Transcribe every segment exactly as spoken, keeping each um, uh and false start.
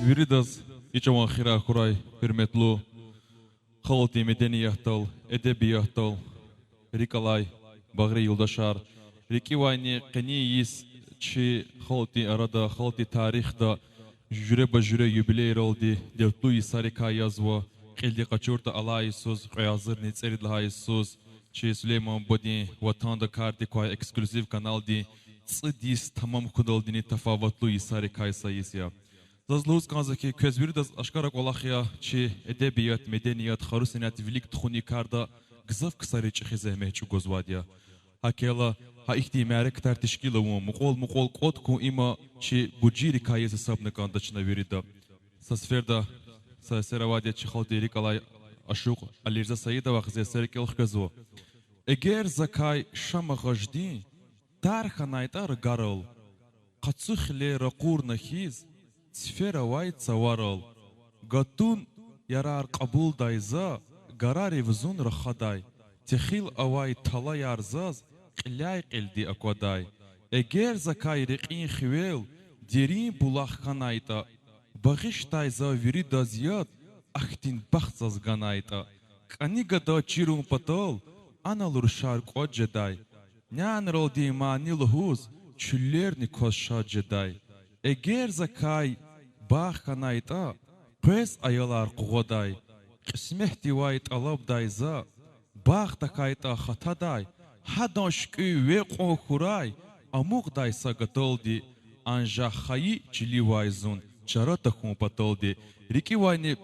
Виридаз и чӀаван хийирар хьурай, гьуьрметлу халкьдин медениятдал, эдебиятдал рикӀ алай багъри юлдашар. РикӀивайни, къенин йис чи халкьдин арада, халкьдин тарихда жуьреба-жуьре юбилейралди девлетлу йисарикай язва, кьилди къачуртӀа, алай йисуз, кьве агъзурни цӀерид лагьай йисуз, чи Сулейман бубадин ватанда кардик квай эксклюзив каналдин цӀуд йис тамам хьуналдини тафаватлу йисарикай са йис я. Заз лугьуз кӀанзава хьи, квез виридаз ашкара кӀвалах я, чи эдебият, меденият, хару-сенят вилик тухунин карда гзаф ксари чӀехи зегьмет чӀугвазвайди я. ГьакӀ хьайила, гьа ихьтин мярекатар тешкил авун, мукьвал-мукьвал кӀватӀ хьун, има чи гужинрикай яз гьисабна кӀанда чна вирида. Са сеферда са эсер авайди я чи халкьдин рикӀ алай ашукь Алирза Саидовахъ зи эсер кӀел хквезва. Эгер закай шам агъаждин тар хьанайтӀа рагарал, къацу хиле ракъурна хьиз, цифер авай цаварал, гатун ярар кьабулдай за, гарарив зун рахадай, техил авай талаяр заз кьиляй-кьилди аквадай. Эгер закай рекьин хивел дерин булах хьанайтӀа, багъишдай за виридаз яд, ахьтин бахт заз ганайтӀа. КӀани гада чирун патал анал рушар кӀватӀ жедай, нянралди мани лугьуз чуьллерни кваз шад жедай. Эгер закай багъ хьанайтӀа, къвез аялар къугъвадай, кьисметдивай тӀалабдай за, багъ тахьайтӀа хатадай, гьадан шуькӀуь ве кьван хьурай амукьдай са гаталди, анжах хайи чиливай зун чара тахьун паталди. РикӀивайни,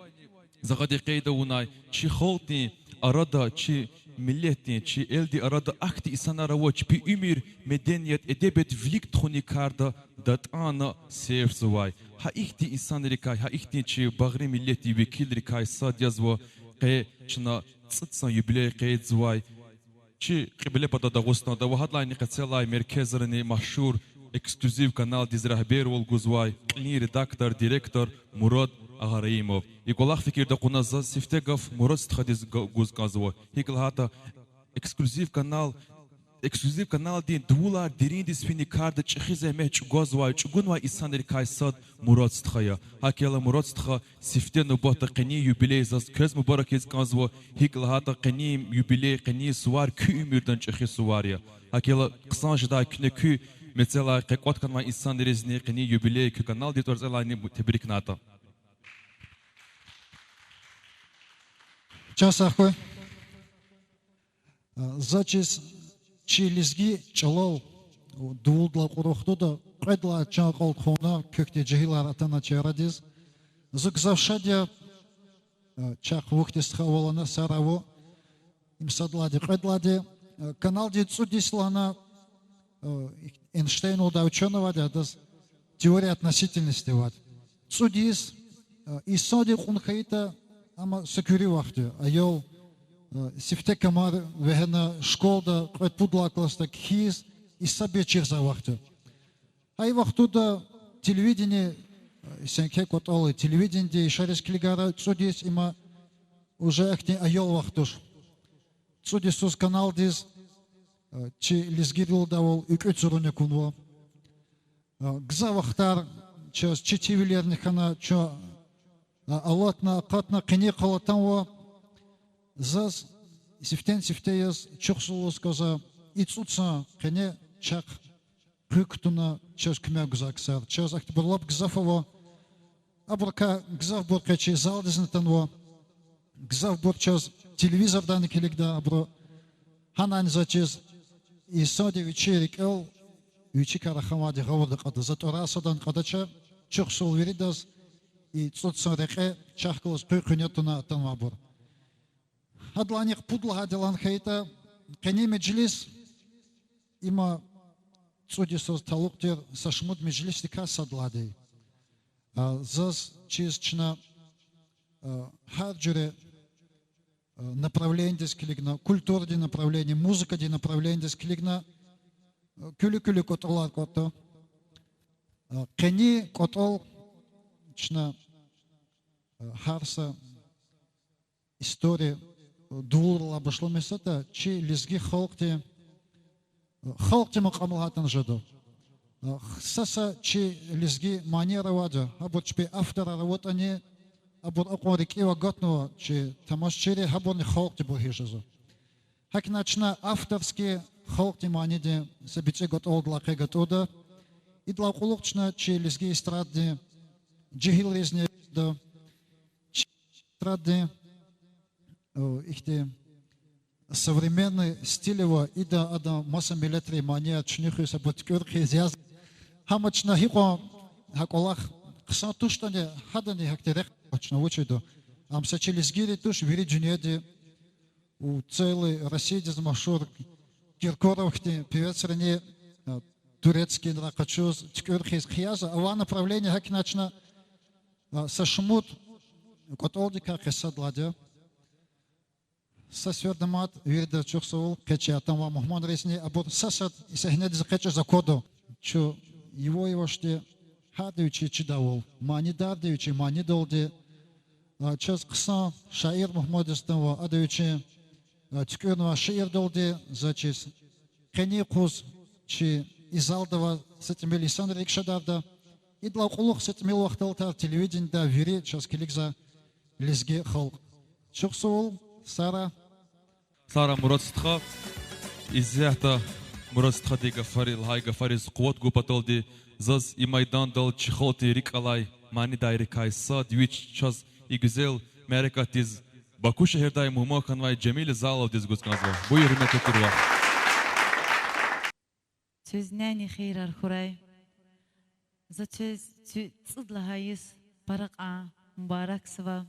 за къади къейд авунай, чи халкьдин арада, чи миллетдин, чи элдин арада ахьтин инсанар ава, чпин уьмуьр меденият, эдебият вилик тухунин карда датӀана сефзавай. Гьа ихьтин инсанрикай, гьа ихьтин чи багъри миллетдин векилрикай сад язва къе чна цӀуд йисан юбилей къейдзавай чи кьиблепата Дагъустанда ва гьадалайни къецелай меркезрани машгьур эксклюзив каналдиз регьбервал гузвай кьилин редактор, директор Мурад Агъараимов. И кӀвалах фикирда кьуна заз сифте гаф Мурад стхадиз га-, гуз кӀанзава. ГьикӀ лагьайтӀа, эксклюзив канал, эксклюзив каналдин дувулар дериндиз финин карда чӀехи зегьмет чӀугвазвай, чӀугунвай инсанрикай сад Мурад стха я. ГьакӀ хьайила, Мурад стха, сифте нубатда къенин юбилей заз квез мубарак ийиз кӀанзава, гьикӀ лагьайтӀа къенин юбилей, къенин сувар куь уьмуьрдани чӀехи сувар я. ГьакӀ хьайила, хъсан жедай куьне куь мецелай къе кӀватӀ хьанвай инсанризни къенин юбилей, куь каналдин тӀварцӀелайни тебрикнатӀа. Чан сагъ хьуй. За чиз чи лезги чӀалал дувулдалай кьур вахтунда кьвед лагьай чан акьалтӀ хъувуна, квехъди жегьилар атана чи арадиз. Зун гзаф шад я, чахъ вахъди стха авалана, сара ава. Им сад лагьайди, кьвед лагьайди, каналдин цӀуд йис лагьана, Эйнштейн лугьудай учёный авайди, адаз теория относительности авайди. ЦӀуд йис, инсанди кьун хьайитӀа, амма са куьруь вахт я, аял, сифте камар вегьена, школада кьвед-пуд лагьай классда кхьиз, и са бес чирзавай вахт я. Гьа и вахтунда телевидение, сенкер кӀватӀалди, телевидениеди ишариз килигайла, цӀуд йис има уже ахьтин аял вахт туш. ЦӀуд йисуз каналдиз чи лезгийрин лугьудайвал уькӀуь цурун акунва. Гзаф вахтар чаз чи тивилерни хьана, чун алатна, акъатна, къенин къал атанва. Заз сифтени-сифте яз чухсагъул лугьуз кӀанзава и цӀуд сан къене чахъ къуьк кутуна чаз куьмек гузвай ксар. Чаз ахьтинбур лап гзаф ава. Абурукай гзафбур къе чи залдизни атанва. Гзафбур чаз телевизордани килигда абуру. Гьанани за чиз инсанди вичин рикӀел, вичикай раханвайди гъавурда кьада. За тӀварар садан кьадач чухсагъул виридаз, и цӀуд сан рекье чахъ галаз къуьн-къуьне туна атанвайбур. Гьадалайни пуд лагьайди лагьана хьайитӀа, къенин межлис, има цӀуд йисуз талукь тир са шумуд межлисдикай сад лагьайди. Заз чиз чна гьар жуьре направлениедиз килигна, культурадин направление, музыкадин направлениедиз килигна, куьлуь-куьлуь кӀватӀалар кӀватӀда. Къенин кӀватӀал чна гьар са история дувулрилай башламишзаватӀа, чи лезги халкьди, халкьдин макьам лагьайтӀани жеда. Са-са чи лезги манияр авайди я, гьабур чпи авторар аватӀани, абур акьван рикӀив агатнава чи тамашачийри, гьабурни халкьдибур хьиз жезва. ГьакӀ хьана чна авторский халкьдин манидин са бицӀи кӀватӀалдилай къе гатӀунда. Идалай кьулухъ чна чи лезги эстрададин жегьилризни эсда, чи эстрададин, о, ихьтин современный стиль ава, ида ада маса миллетрин манияр чуьнуьхиз, абур туькӀуьр хъийиз язва. Гьам чна гьикьван гьа кӀвалах хъсан туштӀани, гьадани гьахьтин рехъ чна вуч ийида. Ам са чи лезгийри туш, вири дуьньяди, у целый Россиядиз машгьур Киркоров хьтин певецрини, а, турецкийрай къачуз, туькӀуьр хъийиз хъия язва. Авай направление гьакӀ хьана чна, а, са шумуд кӀватӀалдикай къе сад лагьайди я. Са сеферда мад виридаз чухсагъул, къе чи атанвай мугьманризни, абур са-сад и сегьнедиз экъечӀиз аквада. Чун яваш-явашди гьарда вичин чидайвал, манидарди вичин манидалди, а, чаз хъсан шаир Мугьаммад Истонов, ада вичин, а, туькӀуьрнавай шиирдалди, заз чиз къенин юкъуз чи и залда авай са тӀимил инсанрин рикӀ шадарда. Идалай кьулухъ са тӀимил вахталди тар телевиденида вири чаз килигзавай лезги халкь. Чухсагъул, Сара. Сара, Мурад стха. Исятда Мурад стхади гафари, лагьай гафариз къуват гун паталди, заз и майдандал чи халкьдин рикӀ алай манидайрикай сад, вич чаз и гуьзел мярекатдиз, Баку шегьердай мугьман хьанвай Жамил Заловдиз гуз кӀанзава. Буюр, гьуьрметлу тирвал. Квез няни хийирар хьурай. За квез куь цӀуд лагьай йис пара кьван мубаракзава.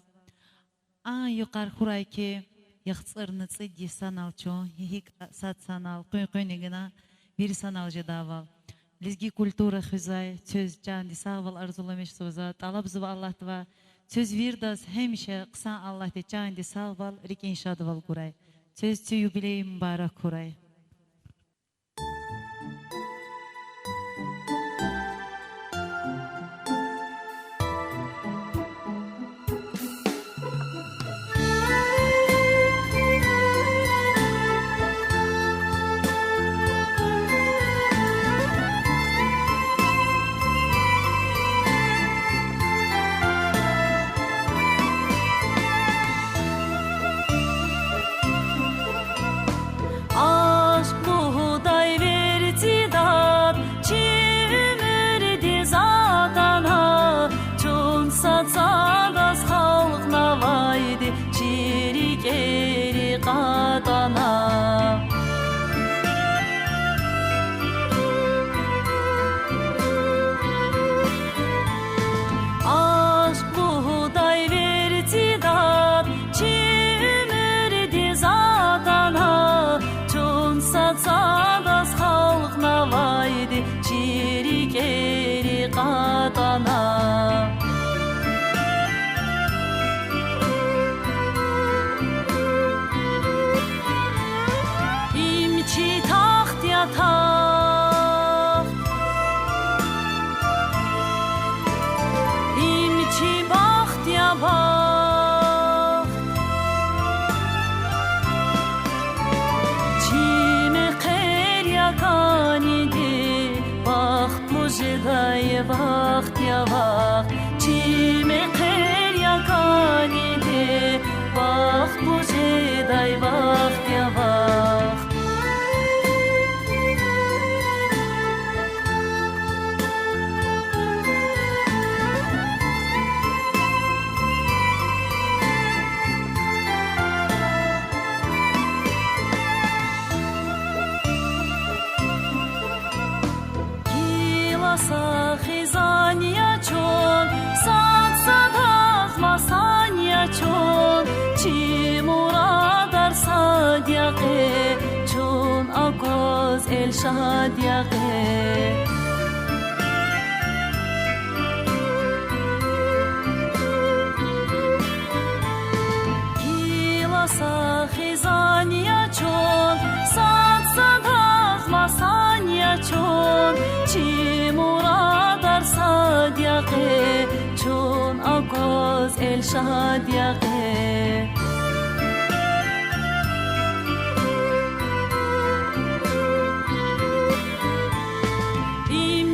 А юкъуз хьурай хьи, яхцӀурни цӀуд йис санал чун, гьи-, гьикӀ сад санал, къуьн-къуьнни гана, вири санал жедайвал, лезги культура хуьзвай, квез чандин сагъвал арзуламишзава за, тӀалабзава Аллагьдивай, квез виридаз гьамиша хъсан Аллагьди чандин сагъвал, рикӀин шадвал гурай. Квез куь юбилей мубарак хьурай. Ашкъ бугъдай верцӀидат чи уьмуьрдиз атана, чун сад-садаз халкьнавайди чи рикӀери кьатӀана. Ашкъ бугъдай верцӀидат чи уьмуьрдиз атана, чун сад-садаз халкьнавайди чи рикӀери кьатӀана. Им чи тахт я, тахт, им чи бахт я, бахт, чи мехъер я кӀаниди, бахтлу жедай вахт я, вахт, чи мехъер я кӀаниди, бахтлу жедай вахт я, вахт. Гила са хизан я чун, сад-садаз масан я чун, чи мурадар сад я къе, чун акваз эл шад я къе. Гила са хизан я чун, сад-садаз масан я чун, чи мурадар сад я къе, чун акваз эл шад я къе. Им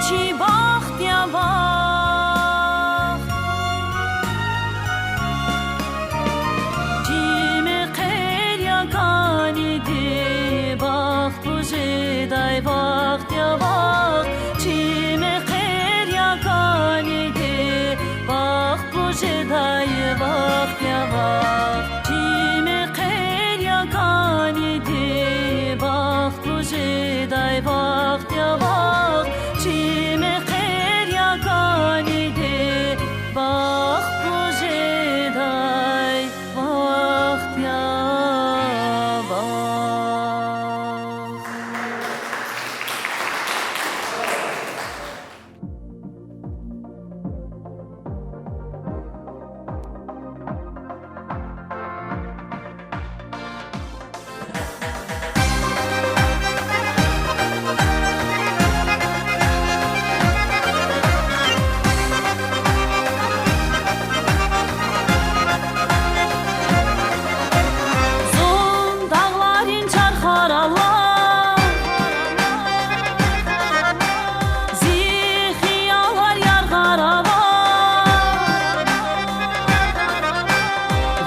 Чи бахт я бахт, чи мехъер я кӀаниди, бахтлу жедай вахт я вахт, чи мехъер я кӀаниди, бахтлу жедай вахт я вахт, чи мехъер я кӀаниди, бахт лу жедай вахт я вахт, чи мехъер я кӀаниди, бахт лу жедай вахт я вахт. Зун дагъларин чархар ала, зи хиялар яргъара ава.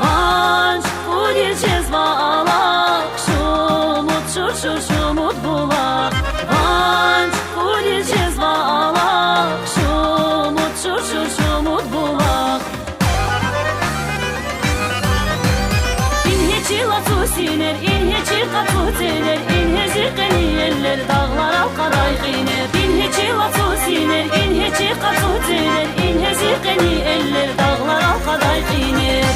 Ванж кӀуриз жезва алахъ, шумуд шуршур, шумуд булах. Ванж кӀуриз жезва алахъ, шумуд шуршур, шумуд булах. Ингье чи лацу синер, ингье чи къацу ценер, ингье зи къени эллер, дагъларал кьадай кьинер. Ингье чи лацу синер, ингье чи къацу ценер, ингье зи къени эллер, дагъларал кьадай кьинер.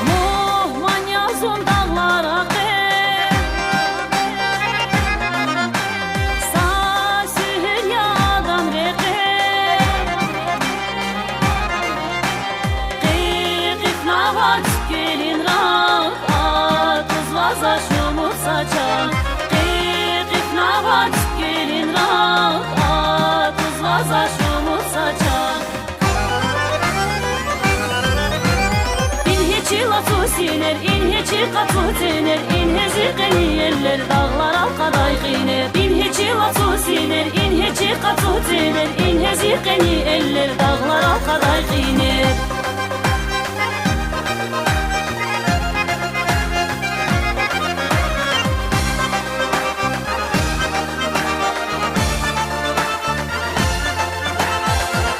Мугьман я зун дагълар рекье, са суьгьуьр я адан рекье. Къекъифнава цуькверин ранг, атӀузва за шумуд са чан. Къекъифнава цуькверин ранг, атӀузва за шумуд са чан. Ингье чи лацу синер, ингье чи къацу ценер, ингье зи къени эллер, дагъларал кьадай кьинер. Ингье чи лацу синер, ингье чи къацу ценер, ингье зи къени эллер, дагъларал кьадай кьинер.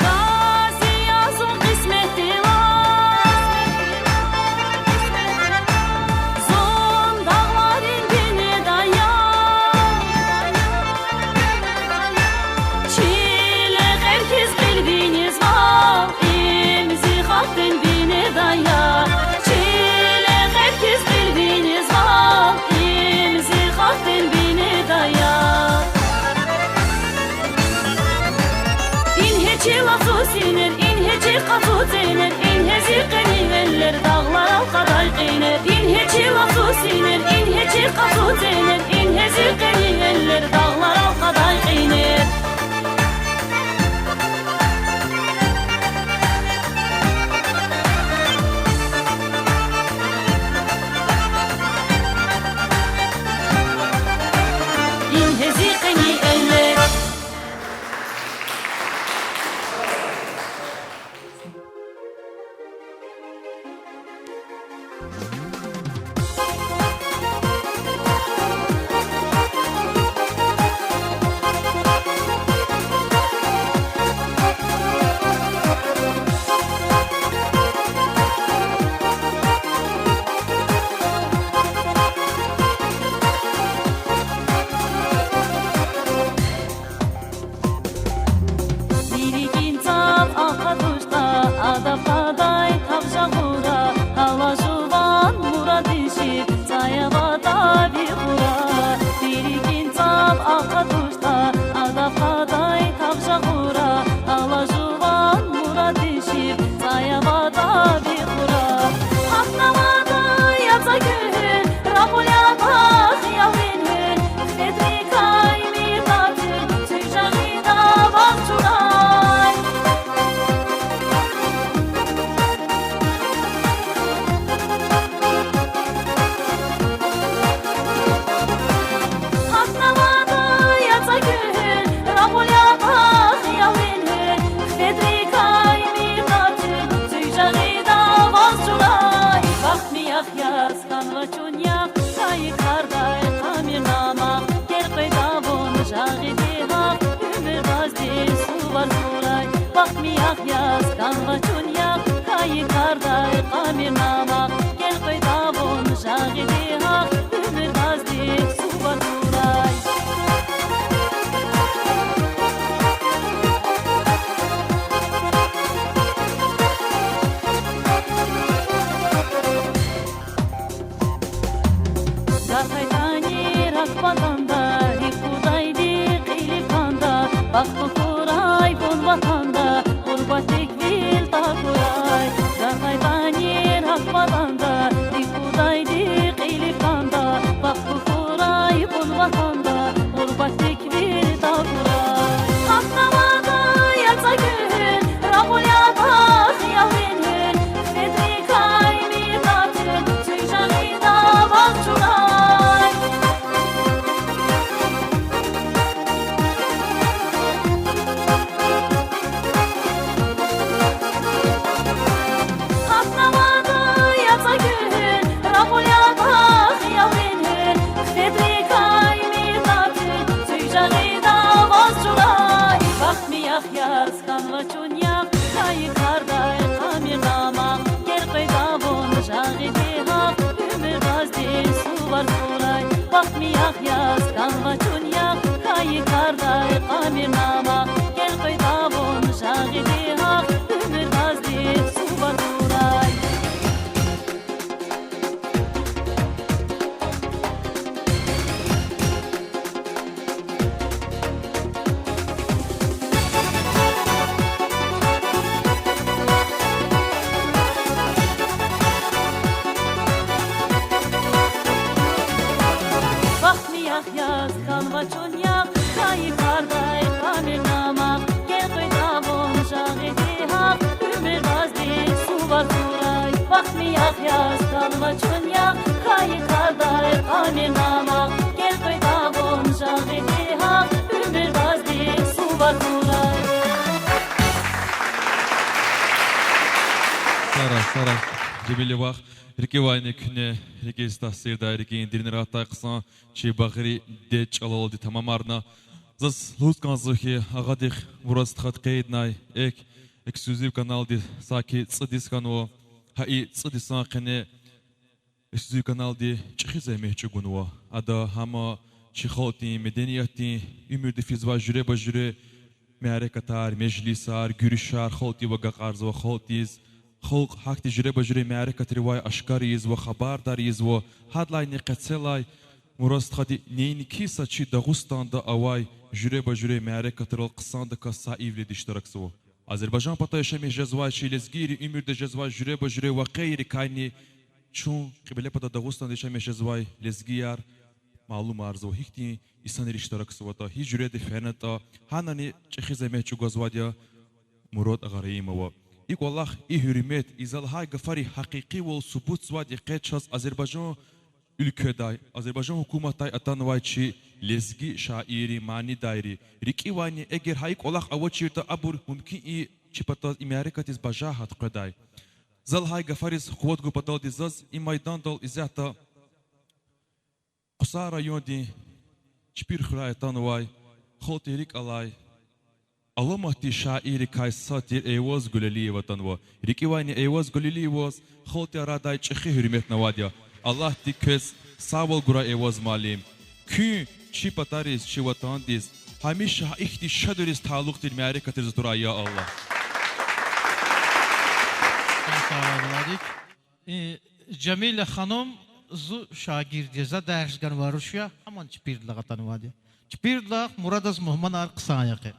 Рази я зун кьисметдилай, зун дагъларин бинедая. Чиле хъел хьиз кьил винизва, им зи халкьдин бинедая. Чиле хъел хьиз кьил винизва, им зи халкьдин бинедая. Ингье чи лацу синер, ингье чи къацу ценер, ингье зи къени эллер, дагъларал кьадай кьинер. Ингье чи лацу синер, ингье чи къацу ценер, ингье зи къени эллер, дагъларал кьадай кьинер. Ингье зи къени эллер. Вири кин цав акъатуштӀа, адав кьадай тавжа гъура, гьала жуван мурадин шиир цӀай аватӀа ви хура. Вири кин цав акъатуштӀа, адав кьадай тавжа гъура, гьала жуван мурадин шиир цӀай аватӀа ви хура. ГьатнаватӀа я цӀай куьгьуьл, ракъур ятӀа хиялрин гьуьл, хедрикай мийтаз чуьл, чуьл жагъида ваз чурай. Мирнама, гел къведа вун жагъиди гьахъ, уьмуьр базди сувар хьурай. Гатайтӏани рак патанда, рикӏ кудайди кьили канда, бахтлу хьурай вун ватанда, гъурбатдик вил тахьурай. Гатайтӏани рак патанда, рикӏ кудайди кьили канда, бахтлу хьурай вун ватанда, гъурбатдик вил тахьурай. Гьахъ намада яцӏа гуьгьуьл, ракъур ятӏа хиялрин гьуьл, хефедрикай мирдатуьл, цуьк жагъида ваз чурай. Гьахъ намада яцӏа гуьгьуьл, ракъур ятӏа хиялрин гьуьл, хефедрикай мирдатуьл, цуьк жагъида ваз чурай. Бахт мияхъ яз хьанва чун яхъ, хьайи кардай кьамир дамахъ, гел къведа вун жагъиди гьахъ, уьмуьр базди сувар хьурай. Бахт мияхъ яз хьанва чун яхъ, хьайи кардай кьамир дамахъ, гел къведа вун жагъиди гьахъ, уьмуьр базди сувар хьурай. Бахт мияхъ яз хьанва чун яхъ, хьайи кардай кьамир дамахъ, гел къведа вун жагъиди гьахъ, уьмуьр базди сувар хьурай. Бахт мияхъ яз хьанва чун яхъ, хьайи кардай кьамир дамахъ, гел къведа вун жагъиди гьахъ, уьмуьр базди сувар хьурай. Сара, Сара, Жемиле вах, рикӏивайни куьне, рикӏиз таъсирдай, рикӏин деринра атай хъсан чи багъри дед чӏалалди тамамарна. Заз лугьуз кӏанзава хьи, агъадихъ Мурад стхади къейднай экв эксклюзив каналди саки цӏуд йис хьанва. Гьа и цӏуд йисан къене эксклюзив каналди чӏехи зегьмет чӏугунва. Ада гьам чи халкьдин медениятдин, уьмуьрда физвай жуьреба-жуьре мярекатар, межлисар, гуьруьшар халкьдив агакьарзава, халкьдиз, халкь гьахьтин жуьреба-жуьре мярекатривай ашкара ийизва, хабардар ийизва. Гьадалайни къецелай Мурад стхади неинки са чи Дагъустанда авай жуьреба-жуьре мярекатрал хъсандаказ саивилелди иштиракзава. Азербайжан пата яшамиш жезвай чи лезгийрин уьмуьрда жезвай жуьреба-жуьре вакъиайрикайни чун Кьиблепата Дагъустанда яшамиш жезвай лезгияр малумарзава, гьихьтин инсанар иштиракзаватӏа, гьи жуьреда фенатӏа, гьанани чӏехи зегьмет чӏугвазвайди я Мурад Агъараимова. И кӏвалах, и гьуьрмет, и за лагьай гафари гьакъикъивал субутзавайди я къе чаз Азербайжан уьлкведай, Азербайжан гьукуматдай атанвай чи лезги шаирри, манидайри. РикӀивайни, эгер гьа и кӀвалах авачиртӀа, абур мумкин я чи патаз и мярекатдиз бажа гьат къведай. За лагьай гафариз къуват гун паталди заз и майдандал исятда Кьусан райондин Чпир хуьряй атанвай, халкьдин рикӀ алай, аламатдин шаиррикай сад тир Эйваз Гулалиева атанва. РикӀивайни, Эйваз Гулалиеваз халкьдин арадай чӀехи гьуьрметнавайди я. Аллагьди квез сагъвал гурай, Эйваз муаллим. Куьн чи патариз, чи ватандиз гьамиша гьа ихьтин шадвилиз талукь тир мярекатриз атурай, я Аллагь. Сагъ, сагъ, Владик. Э, Жамила ханум зи шагирд я, за дерс ганвай руш я, амма Чпирдилай атанвайди я. Чпирдилай Мурадаз мугьманар хъсан я къе.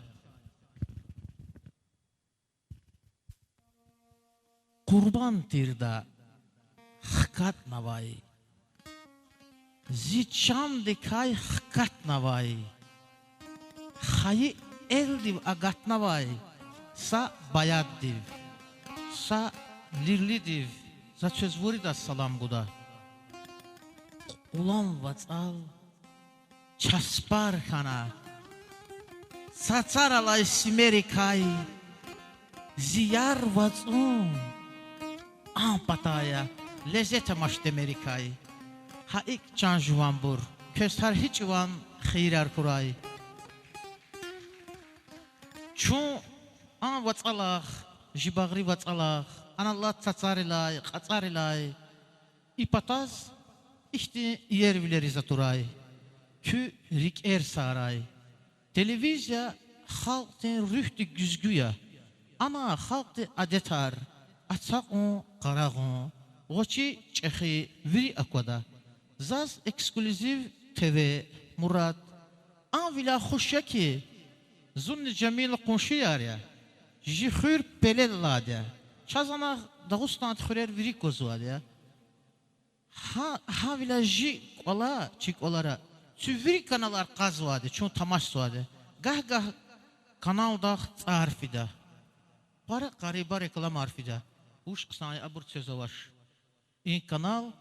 Къурбанд тирда хкатнавай, зи чандикай хкатнавай, хайи элдив агатнавай са баяддив, са лирлидив за квез виридаз салам гуда. Кьулан вацӀал часпар хьана, цацар алай симерикай, зи яр вацӀун а патай я, лезет амач демерикай. Гьа икӀ, чан жуванбур, квез гьар гьи чӀиван хийирар хьурай. Чун а вацӀалахъ, жи багъри вацӀалахъ, Ана лад цацарилай, кьацӀарилай. И патаз ихьтин иервилериз атурай, куь рикӀер сагърай. Телевизия халкьдин руьгьдин гуьзгуь я. Ана халкьдин адетар, ацукьун, къарагъун, гъвечӀи, чӀехи вири аквада. Заз Эксклюзив ТВ, Мурад, ам виляй хуш я хьи, зунни Жамила къуншияр я, жи хуьр Пелел алайди я. Чаз ана Дагъустандин хуьрер вири аквазвайди я. Гьа, гьавиляй жи кӀвала, чи кӀвалара, цуь вири каналар кьазвайди, чун тамашзавайди. Гагь-гагь каналдихъ цӀар фида. Пара къариба рекламар фида. Вуч хъсан я, абур цвез авач. И канал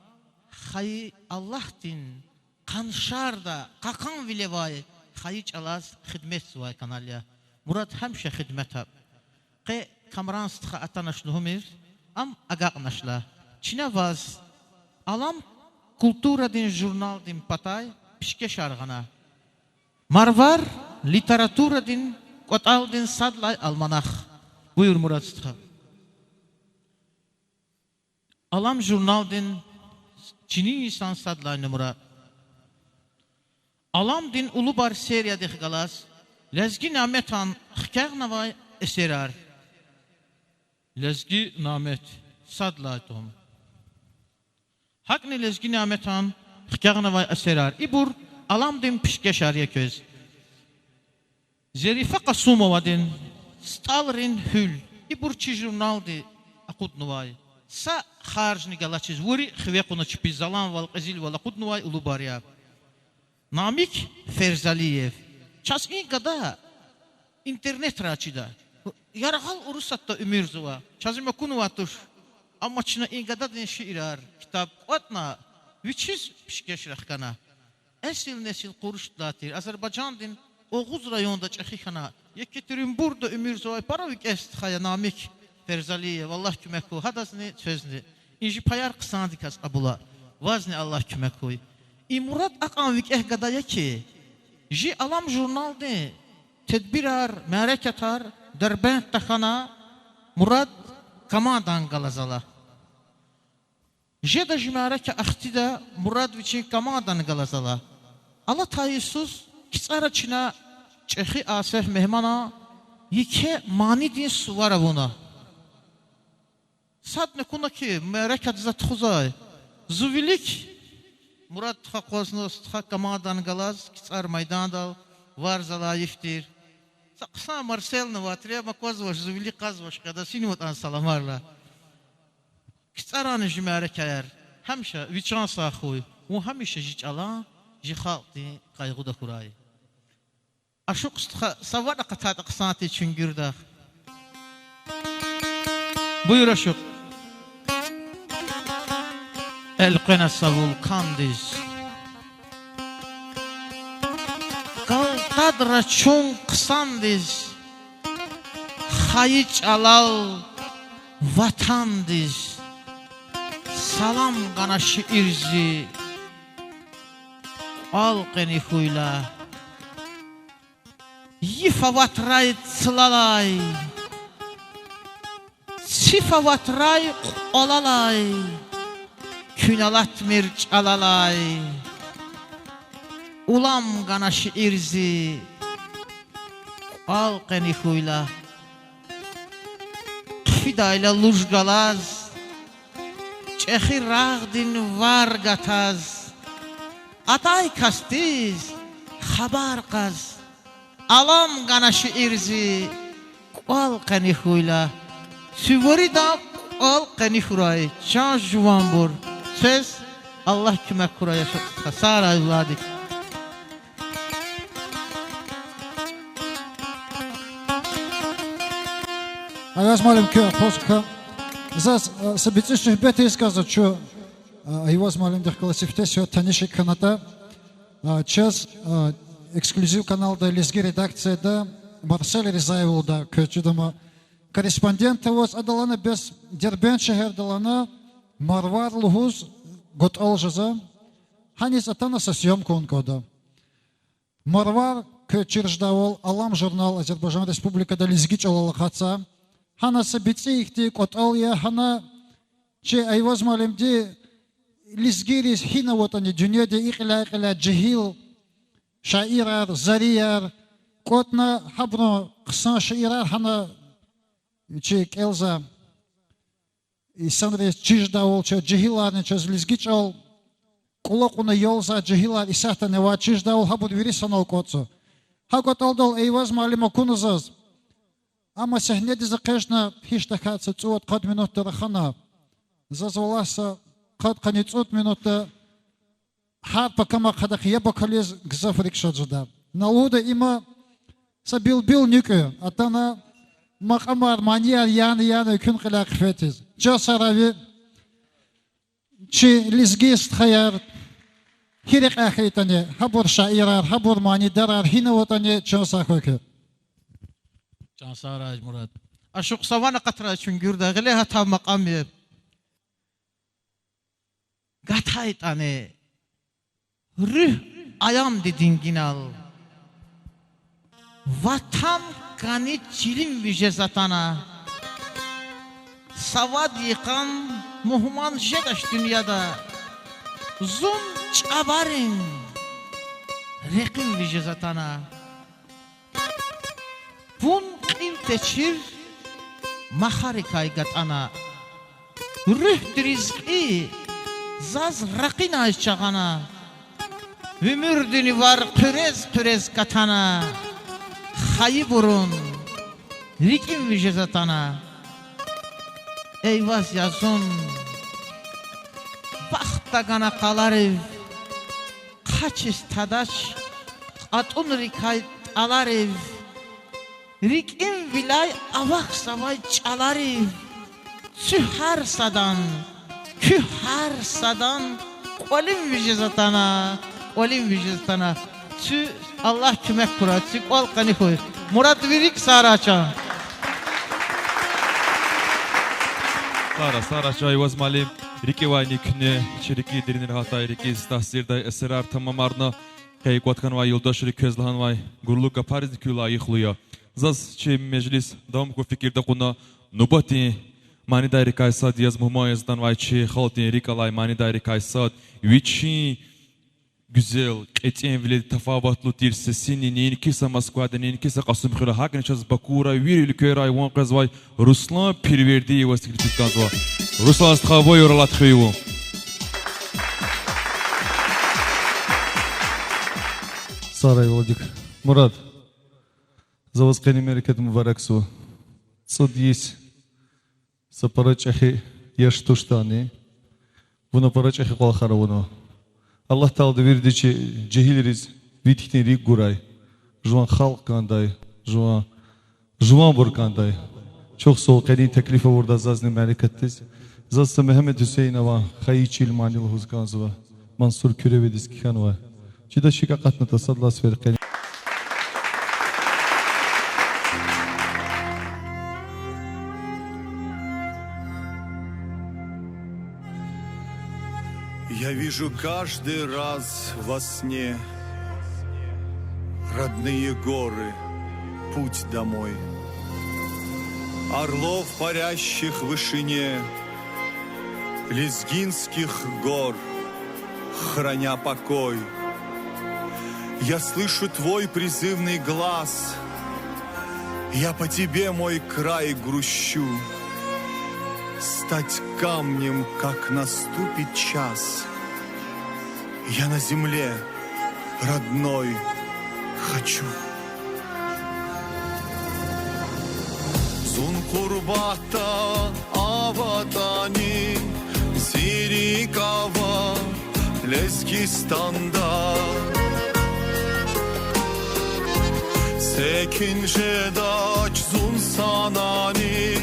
хайи Аллагьдин къаншарда кьакьанвиле авай хайи чӀалаз хидметзавай канал я. Мурад, гьамиша хидметда. Къе Камран стха атанач лугьумир, ам агакьнач лагь. Чна ваз Алам культурадин журналдин патай пишкешар гъана. Марвар литературадин кӀватӀалдин сад лагьай альманах. Буюр, Мурад стха. Алам журналдин чинин йисан сад лагьай нумра. Аламдин Улубар сериядихъ галаз Лезги Няметан хкягънавай эсерар. Лезги Нямет, сад лагьай том. ГьакӀни Лезги Няметан хкягънавай эсерар. Ибур Аламдин пишкешар я квез. Зерифа Къасумовадин СтӀалрин гьуьл. Ибур чи журналди акъуднавай. Са харжни галачиз, вири хиве кьуна чпи, заланвал, кьезилвал акъуднавай Улубар я. Намик Ферзалиев. Чаз и гада интернетрай чида. Яргъал Урусатда уьмуьрзава. Чаз им акунвай туш. Амма чна и гададин шиирар ктаб кӀватӀна, вичиз пишкешрай хкана. Эсил-несил Къурушдилай тир, Азербайжандин Огъуз районда чӀехи хьана, Екатеринбургда уьмуьрзавай пара викӀегь стха я Намик Ферзалиев, Аллагь куьмек хьуй гьадазни, цвезни. И жи паяр хъсандаказ кьабула, вазни Аллагь куьмек хьуй. И Мурад акьван викӀегь гада я хьи, жи Алам журналдин тедбирар, мярекатар Дербентда хьана, Мурад командани галаз ала. Жеда жи мярекат ахтида, Мурад вичин командани галаз ала. Алатай йисуз КцӀара чна чӀехи Асеф Мегьманан еке манидин сувар авуна. Садни акуна хьи, мярекатдиз тухузвай. Зи вилик, Мурад стха, акъвазна стха командани галаз КцӀар майдандал варз алай йиф тир. Са хъсан Марселни авай тир, ам аквазвач, зи вилик кьазвач, къеда синватӀан саламарла. КцӀарани жи мярекатар гьамиша ви чан сагъ хьуй, вун гьамиша жи чӀалан, жи халкьдин къайгъуда хьурай. Ашукь стха, са ван акъатайтӀа хъсан тир чуьнгуьрдахъ. Буюр, Ашукь. Элкъвена са вулкандиз, галтадра чун хъсандиз, хайи чӀалал, ватандиз салам гана шиир зи, кӀвал къени хьуйла. Йиф аватрай цлалай, циф аватрай кьвалалай, куьн алатмир чӀалалай. Улам гана шиир зи, кӀвал къени хьуйла. Хъфидайла луж галаз, чӀехи рагъдин вар гатаз, атай касдиз хабар кьаз, Алам гана шиир зи, кӀвал къени хьуйла. Цуьваридан кӀвал къени хьурай, чан жуванбур. Цвез Аллагь куьмек хьурай, Ашукь стха, сагърай, Владик. Айваз муаллим, куь ахпа сука. Заз, э, са бицӀи суьгьбет ийиз кӀанзава чун, э, Айваз муаллимдихъ галаз сифте, сифте таниш хьанатӀа. Э, чаз, э, Эксклюзив каналда, лезги редакцияда Марсель Ризаев лугьуда, квез чида ма, корреспондент аваз, адалайни бес Дербент шегьердалайни Марвар лугьуз гатӀал жезва. Гьаниз атана са съёмка авун кӀанда. Марвар, квез чир жедайвал, Алам журнал Азербайжан Республикада лезги чӀалал акъатзава. Гьана са бицӀи ихьтин кӀватӀал я, гьана чи Айваз муаллимди лезгийриз гьина аватӀани дуьньяда и кьиляй-кьиляй жегьил шаирар, зарияр кӀватӀна, гьабурун хъсан шиирар гьана чи кӀелзавай инсанриз чир жедайвал, чаз жегьиларни чаз лезги чӀал кӀвалахна ялзавай жегьилар исятдани авай, чир жедайвал гьабур вири санал кӀватӀзава. Гьа кӀватӀалдал Айваз муаллим акуна заз. Амма сегьнедиз экъечӀна гьич тахьайтӀа са цӀувад-къад минутда рахана. Заз валлагь са къад-къанни цӀуд минутда гьар пакама къадахъ яб акализ гзаф рикӀ шад жеда. На лугьуда, има са билбил нуькӀ я, атана макьамар, манияр яна-яна экуьн кьиляй хъфетиз. Чан сагърай ви чи лезги стхаяр, гьи рекьяй хьайитӀани, гьабур шаирар, гьабур манидарар гьина аватӀани, чан сагъ хьуй квез. Чан сагърай, Мурад. Ашукь са ван акъатрай чуьнгуьрда, гъиле гьатай макьам я. ГатайтӀани руьгь аямди дингинал, ватан кӀани чилин вижез атана. Са вад йикъан мугьман жедач дуьньяда, зун чӀаварин рекьин вижез атана. Вун кьил течир махарикай гатӀана. Руьгьдин ризкьи заз ракъинай чагъана. Уьмуьрдин вар хъуьрез-хъуьрез катана, хайибурун рикӀин вижез атана. Эй, ваз я зун, вахт тагана къаларив, хъачиз тадач кьатӀунрикай тӀаларив, рикӀин виляй авахьзавай чӀаларив, цуь гьар садан, куь гьар садан кӀвалин вижез атана, кӀвалин вижез атана. Цуь Аллагь куьмек хьурай, цуь кӀвал къани хьуй. Мурад, ви рикӀ сагърай чан. Сагърай, сагърай чан, Айваз муаллим. РикӀивайни куьне чи рикӀин деринра гьатай, рикӀиз таъсирдай эсерар тамамарна. Къе кӀватӀ хьанвай юлдашри квез лагьанвай гурлу гапаризни куьн лайихлу я. Заз чи межлис давам хьун фикирда кьуна, нубатдин манидайрикай сад яз мугьман яз атанвай чи халкьдин рикӀ алай манидайрикай сад, вичин гуьзел, кьетӀенвилелди тафаватлу тир сесини неинки са Москвада, неинки са Кьасумхуьра, гьакӀни чаз Бакура, вири уьлквейрай ван къвезвай Руслан Пирвердиеваз теклифиз кӀанзава. Руслан стха, вавай алат хвейи вун. Сагърай, Владик. Мурад, за ваз къенин мярекат мубаракзава. ЦӀуд йис са пара чӀехи яш туштӀани, вуна пара чӀехи кӀвалахар авунва. Аллагь Таалади вирида чи жегьилриз ви хьтин рикӀ гурай, жуван халкь кӀандай, жуван, жуванбур кӀандай. Чухсагъул къенин теклиф авурдаз зазни мярекатдиз. Заз са Мегьамед Гьуьсейнован Хайи чил мани лугьуз кӀанзава, Мансур Куьревидиз кхьенвай. Чидач, гьикӀ акъатнатӀа, сад лагьай сефер къени. Я вижу каждый раз во сне родные горы, путь домой. Орлов, парящих в вышине лезгинских гор, храня покой. Я слышу твой призывный глас, я по тебе, мой край, грущу. Стать камнем, как наступит час, я на земле родной хочу. Зун къурбатда аватӀани, зи рикӀ ава Лезгистанда. Секин жедач зун санани,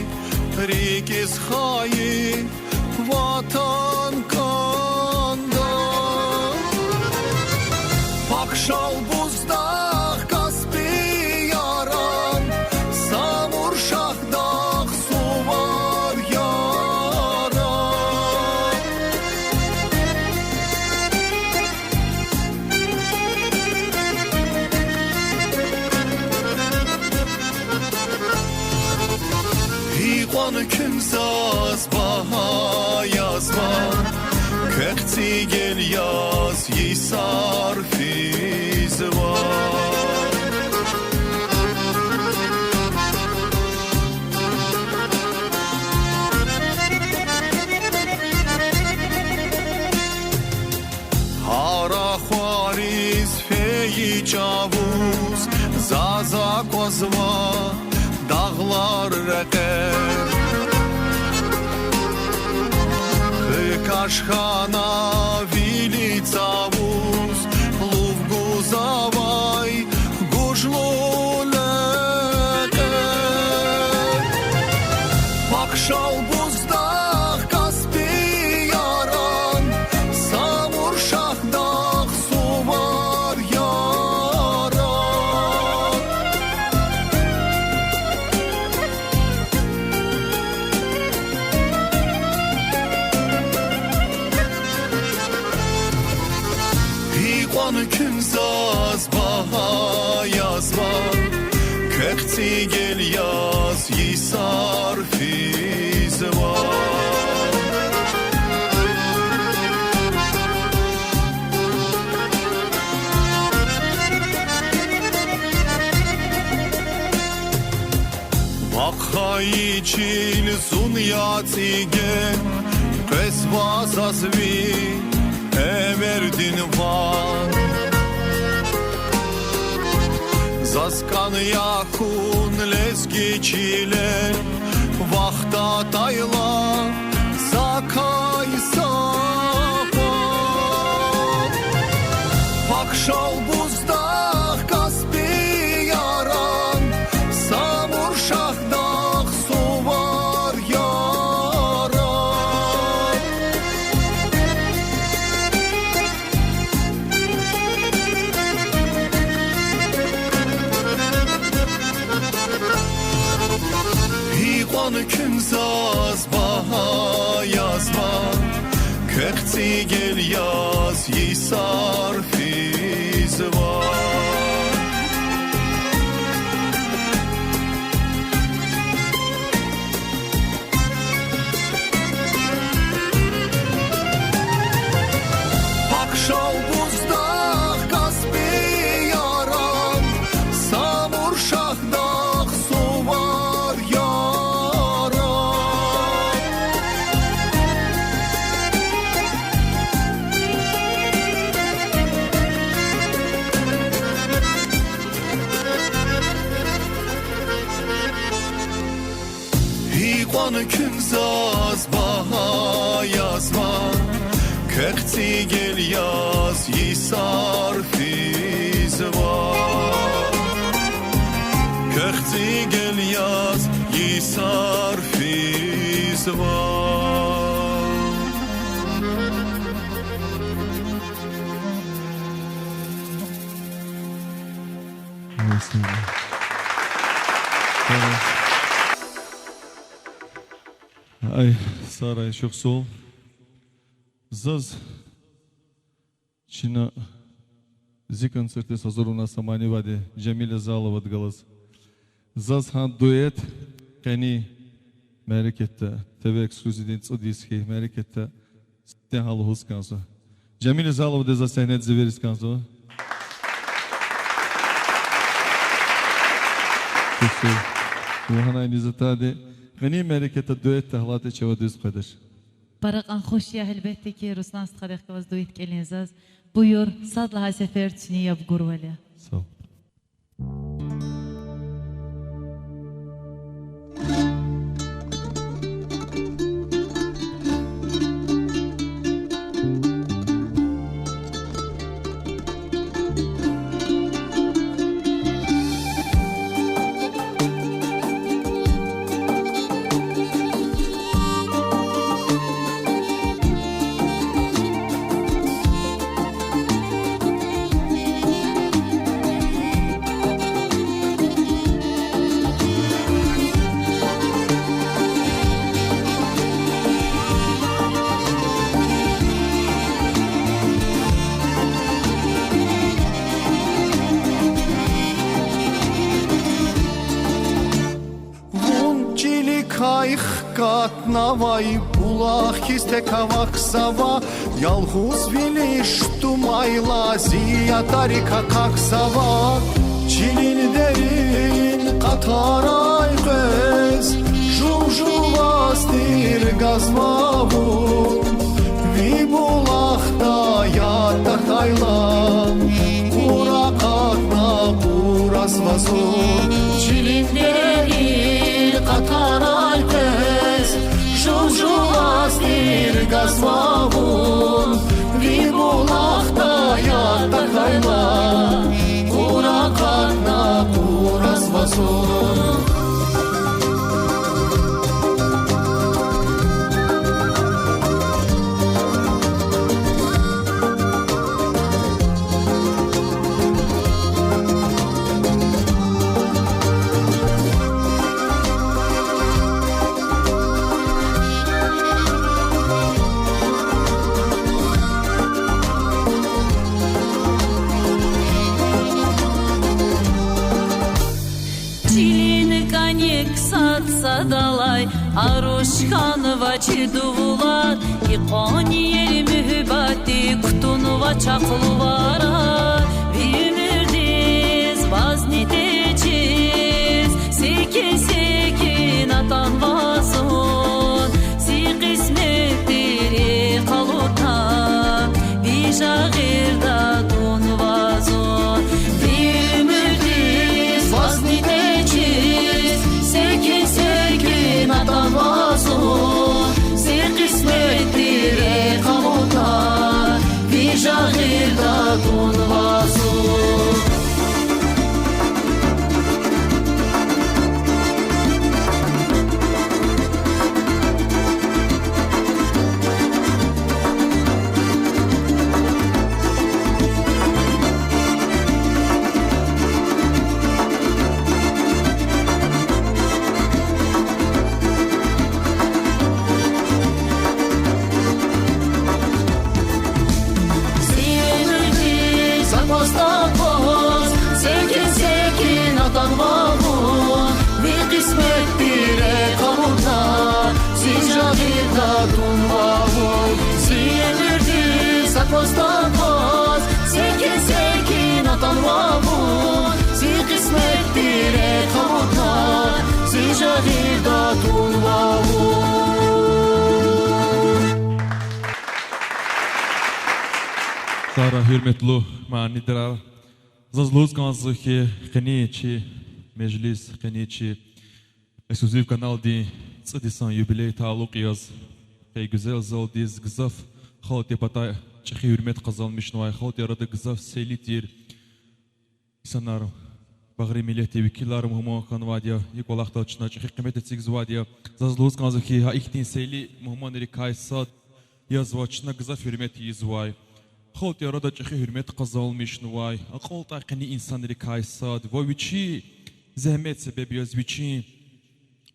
рикӀиз хайи ватан кӀанда. Пак Шалбуздагъ, Каспий яран, Самур Шагьдагъ, Сувар яран. чӀавуз заз аквазва дагълар рекье. Хкаж хьана вили цавуз лув гузавай гужлу лекье. Пак Шалбуздагъ Каспи яран, Самур Шагьдагъ сувар яран. Гьикьван куьн заз багьа язва, квехъ цӀигел яз йисар физва. Вахъ хьайи чил зун я цӀигел, къвезва заз ви эвердин ван. Заз кӀан я хьун лезги чилел, вахт атайла закай са къван. Пак Шалбуздагъ Каспи яран, Самур Шагьдагъ сувар яран. Гьикьван куьн заз багьа язва, квехъ цӀигел яз йисар физва. Пак Шалбуздагъ Каспи яран, Самур Шагьдагъ сувар яран. Гьикьван куьн заз багьа язва, квехъ цӀигел яз йисар физва. Квехъ цӀигел яз йисар физва. Ай, Сарай, чухсагъул. Заз чна зи концертдиз гьазур авуна са манивайди Жамиля Заловади галаз. Заз гьа дуэт къенин мярекатда, ТВ эксклюзивдин цӀуд йис хьайи мярекатда сифте гьа лугьуз кӀанзава. Жамиля Заловадиз заз сегьнедиз эвериз кӀанзава. Ва гьанай низ атайди къенин мярекатда дуэтда алатӀа чавай дуьз къведач. Пара кьван хуш я, гьелбетда хьи, Руслан стхадихъ галаз дуэт кӀелин заз. Буюр, сад лагьай сефер цуьни яб гурвал я. Сагъ. Вун чиликай хкатнавай булах хьиз тек авахьзава, ялгъузвилиз тумайла зи ятарик акахьзава. Чилин дерин къатарай къвез жув-жуваз тир гъазва вун, ви булахда ятар атайла, къуракъа Зун чилин дерин къатарай къвез, жув-жуваз тир газва вун, ви булахда яд тахьайла, къур акъатна къуразва зун. Чилин кӀаник сад-садалай аруш хьанва чи дувулар, икьван ери муьгьуьббатдик кутунва чахъ луварар. Ви уьмуьрдиз вазни течиз, секин-секин атанва зун, зи кьисметдиз рехъ алудна, ви жагъирда тунва зун. Ви уьмуьрдиз вазни течиз, секин-секин атанва зун, зи кьисметдиз рехъ алудна, ви жагъирда тунва зун. Зи уьмуьрдиз акваз-такваз, секин-секин атанва вун, ви кьисметдиз рехъ алудна, зи жагъирда тунва вун. Зи уьмуьрдиз акваз-такваз, секин-секин атанва вун, зи кьисметдиз рехъ алудна, зи жагъирда тунва вун. Сагърай, гьуьрметлу манидар. Заз лугьуз кӀанзава хьи, къенин чи межлис, къенин чи Эксклюзив каналдин цӀуд йисан юбилей талукь яз, къе гуьзел залдиз гзаф халкьдин патай чӀехи гьуьрмет къазанмишнавай, халкьдин арада гзаф сейли тир инсанар, багъри миллетдин векилар мугьман хьанвайди я. И кӀвалахдал чна чӀехи къимет эцигзавайди я. Заз лугьуз кӀанзава хьи, гьа ихьтин сейли мугьманрикай сад язва чна гзаф гьуьрмет ийизвай, халкьдин арада чӀехи гьуьрмет къазанмишнавай, акьалтӀай къени инсанрикай сад ва вичин зегьмет себеб яз, вичин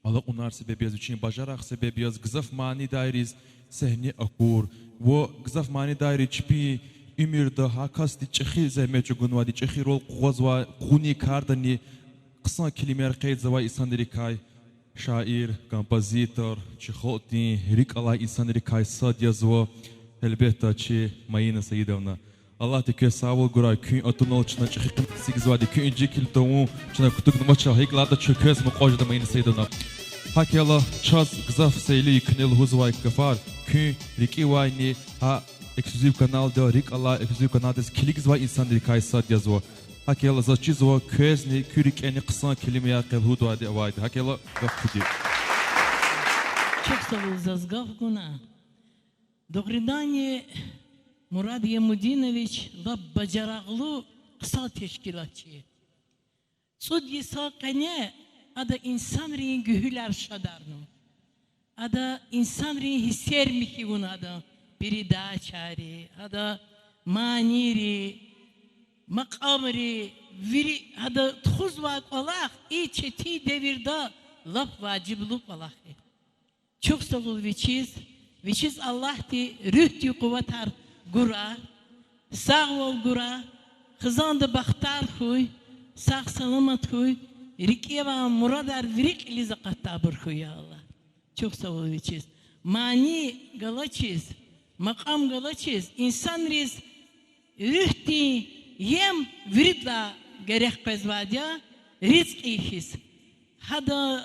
алакьунар себеб яз, вичин бажарагъ себеб яз гзаф манидайриз сегьне акур ва гзаф манидайри чпин уьмуьрда гьа касди чӀехи зегьмет чӀугунвайди, чӀехи рол къугъвазвай, къугъунин кардани хъсан килимаяр къейдзавай инсанрикай шаир, композитор, чи халкьдин рикӀ алай инсанрикай сад язва, гьелбетда, чи Маина Саидовна. Аллагьди квез сагъвал гурай, куьн атунал чна чӀехи къимет эцигзавайди, куьн инжикил тавун чна кутугнавача, гьикӀ лагьайтӀа чун квез мукьвал жеда, Маина Саидовна. ГьакӀ хьайила чаз гзаф сейли куьне лугьузвай гафар куьн рикӀивайни гьа Эксклюзив каналдал, рикӀ алай Эксклюзив каналдиз килигзавай инсанрикай сад язва. ГьакӀ хьайила заз чизва, квезни куь рикӀени хъсан килимаяр къе лугьудайди авайди. ГьакӀ хьайила гаф куьди. Чухсагъул заз гаф гуна. Дугъриданни, Мурад Ямудинович лап бажарагълу хъсан тешкилатчи я. ЦӀуд йисан къене ада инсанрин гуьгьуьлар шадарна. Ада инсанрин гьиссер михьи авуна адан передачайри, ада манийри, макьамри, вири ада тухузвай кӀвалах и четин девирда лап важиблу кӀвалах я. Чухсагъул вичиз, вичиз Аллагьди руьгьдин къуватар гурай, сагъвал гурай, хизанда бахтар хьуй, сагъ-саламат хьуй, рикӀе авай мурадар вири кьилиз акъатдайбур хьуй, я Аллагь. Чухсагъул вичиз. Мани галачиз, макьам галачиз, инсанриз руьгьдин ем виридалай герек къвезвайди я, ризкьи хьиз. Гьадан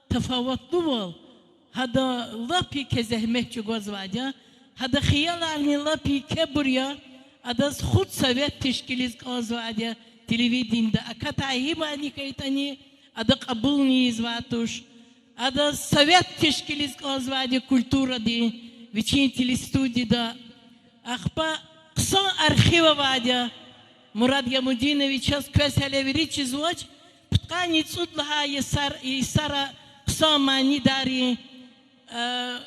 тафаватлувал, гьадан лап еке зегьмет чӀугвазвайди я, гьадан хияларни лап екебур я, адаз худсовет тешкилиз кӀанзавайди я, телевиденида акатай гьи мани хьайитӀани, ада кьабулни ийизвай туш. Ада совет тешкилиз кӀанзавайди культурадин, вичин телестудияда. Ахпа хъсан архив авайди я Мурад Ямудиновичаз, квез гьеле вири чизвач, пудкъанни цӀуд лагьай йисар, йисара хъсан манидаррин, э,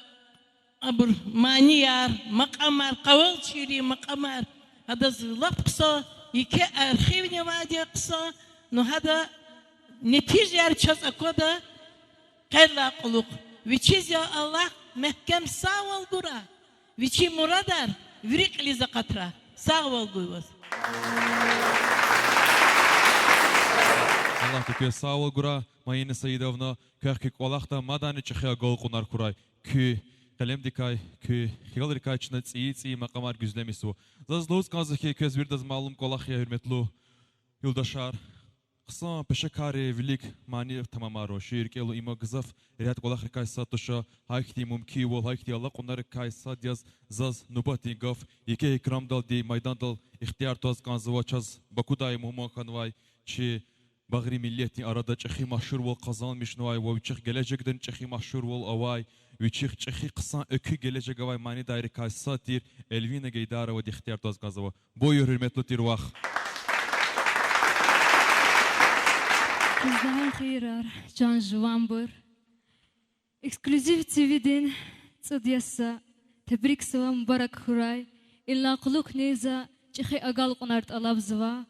абур манияр, макьамар, къавалчийрин макьамар, адаз лап хъсан еке архивни авайди я хъсан, ну гьада нетижаяр чаз аквада къенлай кьулухъ. Вичиз, я Аллагь, мягькем сагъвал гурай, вичин мурадар вири кьилиз акъатрай. Сагъвал гуй ваз. Аллагьди квез сагъвал гурай, Майина Саидовна, квехъ куь кӀвалахда мадни чӀехи агалкьунар хьурай. Куь къелемдикай, куь хиялрикай чна цӀийи-цӀийи макьамар гуьзлемишзава. Заз лугьуз кӀанзава хьи, квез виридаз малум кӀвалах я, гьуьрметлу юлдашар. Хъсан пешекарри вилик мани тамамарун, шиир кӀелун, има гзаф регьят кӀвалахрикай сад туш, гьахьтин мумкинвал, гьахьтин алакьунарикай сад яз заз нубатдин гаф еке икрамдалди майдандал ихтияр тваз кӀанзава. Чаз Бакудай мугьман хьанвай чи багъри миллетдин арада чӀехи машгьурвал къазанмишнавай ва вичихъ гележегдани чӀехи машгьурвал авай, вичихъ чӀехи хъсан экуь гележег авай манидайрикай сад тир Эльвина Гейдаровади ихтияр тваз кӀанзава. Буюр, гьуьрметлу тир вах. Куьз лагьай хийирар, чан жуванбур. Эксклюзив ТВ-дин цӀуд яз са тебрикзава, мубарак хьурай. Инлай кьулухъни за чӀехи агалкьунар тӀалабзава.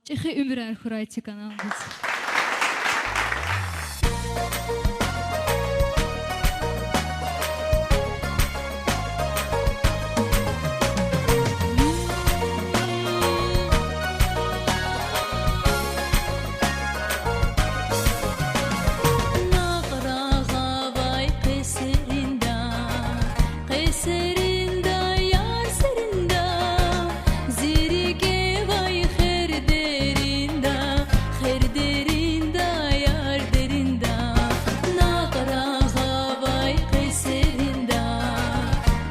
ЧӀехи уьмуьрар хьурай чи каналдиз. Накъ рагъавай къе серинда, къе серинда, яр серинда, зи рикӀе авай хер деринда, хер деринда, яр деринда. Накъ рагъавай къе серинда,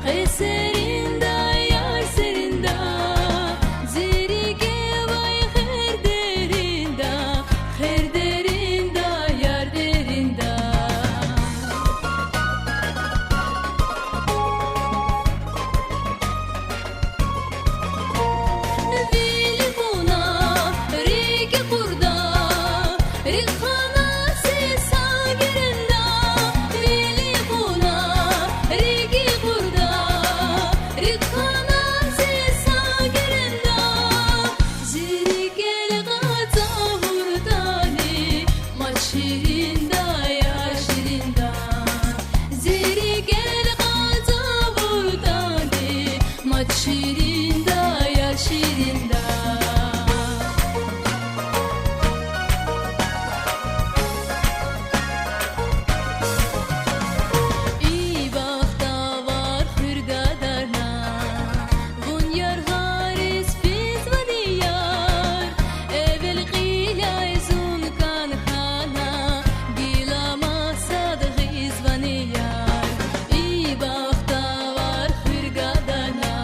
къе серинда, яр серинда, зи рикӀе авай хер деринда, хер деринда, яр деринда. Вили кьуна рикӀ кьурда, рикӀ хана зи са геренда, вили кьуна рикӀ кьурда, рикӀ хана зи са геренда, зи рикӀел къацу гьуртӀани, мад ширинда, яр ширинда. Зи рикӀел къацу гьуртӀани, мад ширинда, яр ширинда. И бахтавар хуьр гадарна, вун яргъариз физвани, яр? Эвел кьиляй зун кӀан хьана, гила масад гъизвани, яр? И бахтавар хуьр гадарна,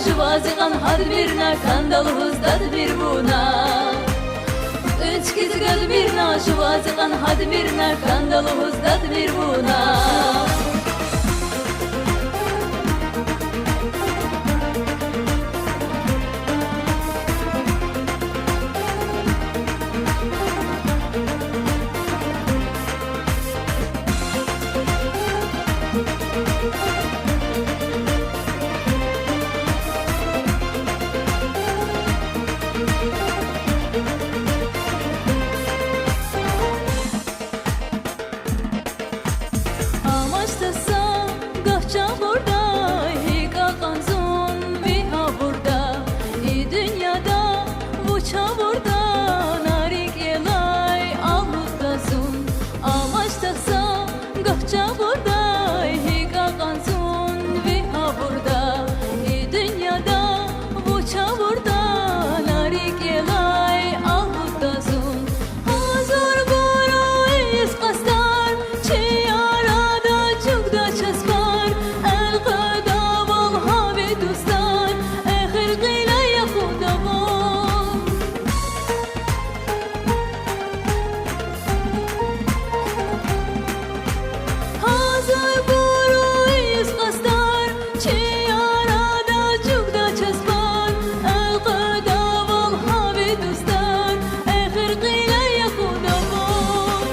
Жуваз икьван гьадмир на, кӀанда лугьуз дадмир вуна. ТӀуьн чкӀиз гадмир на, жуваз икьван гьадмир на, кӀанда лугьуз дадмир вуна. Амачтаса гаф чӀавурда, гьикӀ акьван зун ви гъавурда, и дуьньяда вуч авурда, на рикӀелай алудда зун. Амачтаса гаф чӀавурда, гьикӀ акьван зун ви гъавурда, и дуьньяда вуч авурда, на рикӀелай алудда зун. Гьазурбур ийиз къастар, чи арада чӀугвадай часпар, элкъведайвал гьа ви дустар, эхир кьиле яхудайвал. Гьазурбур ийиз къастар, чи арада чӀугвадай часпар, элкъведайвал гьа ви дустар, эхир кьиле яхудайвал.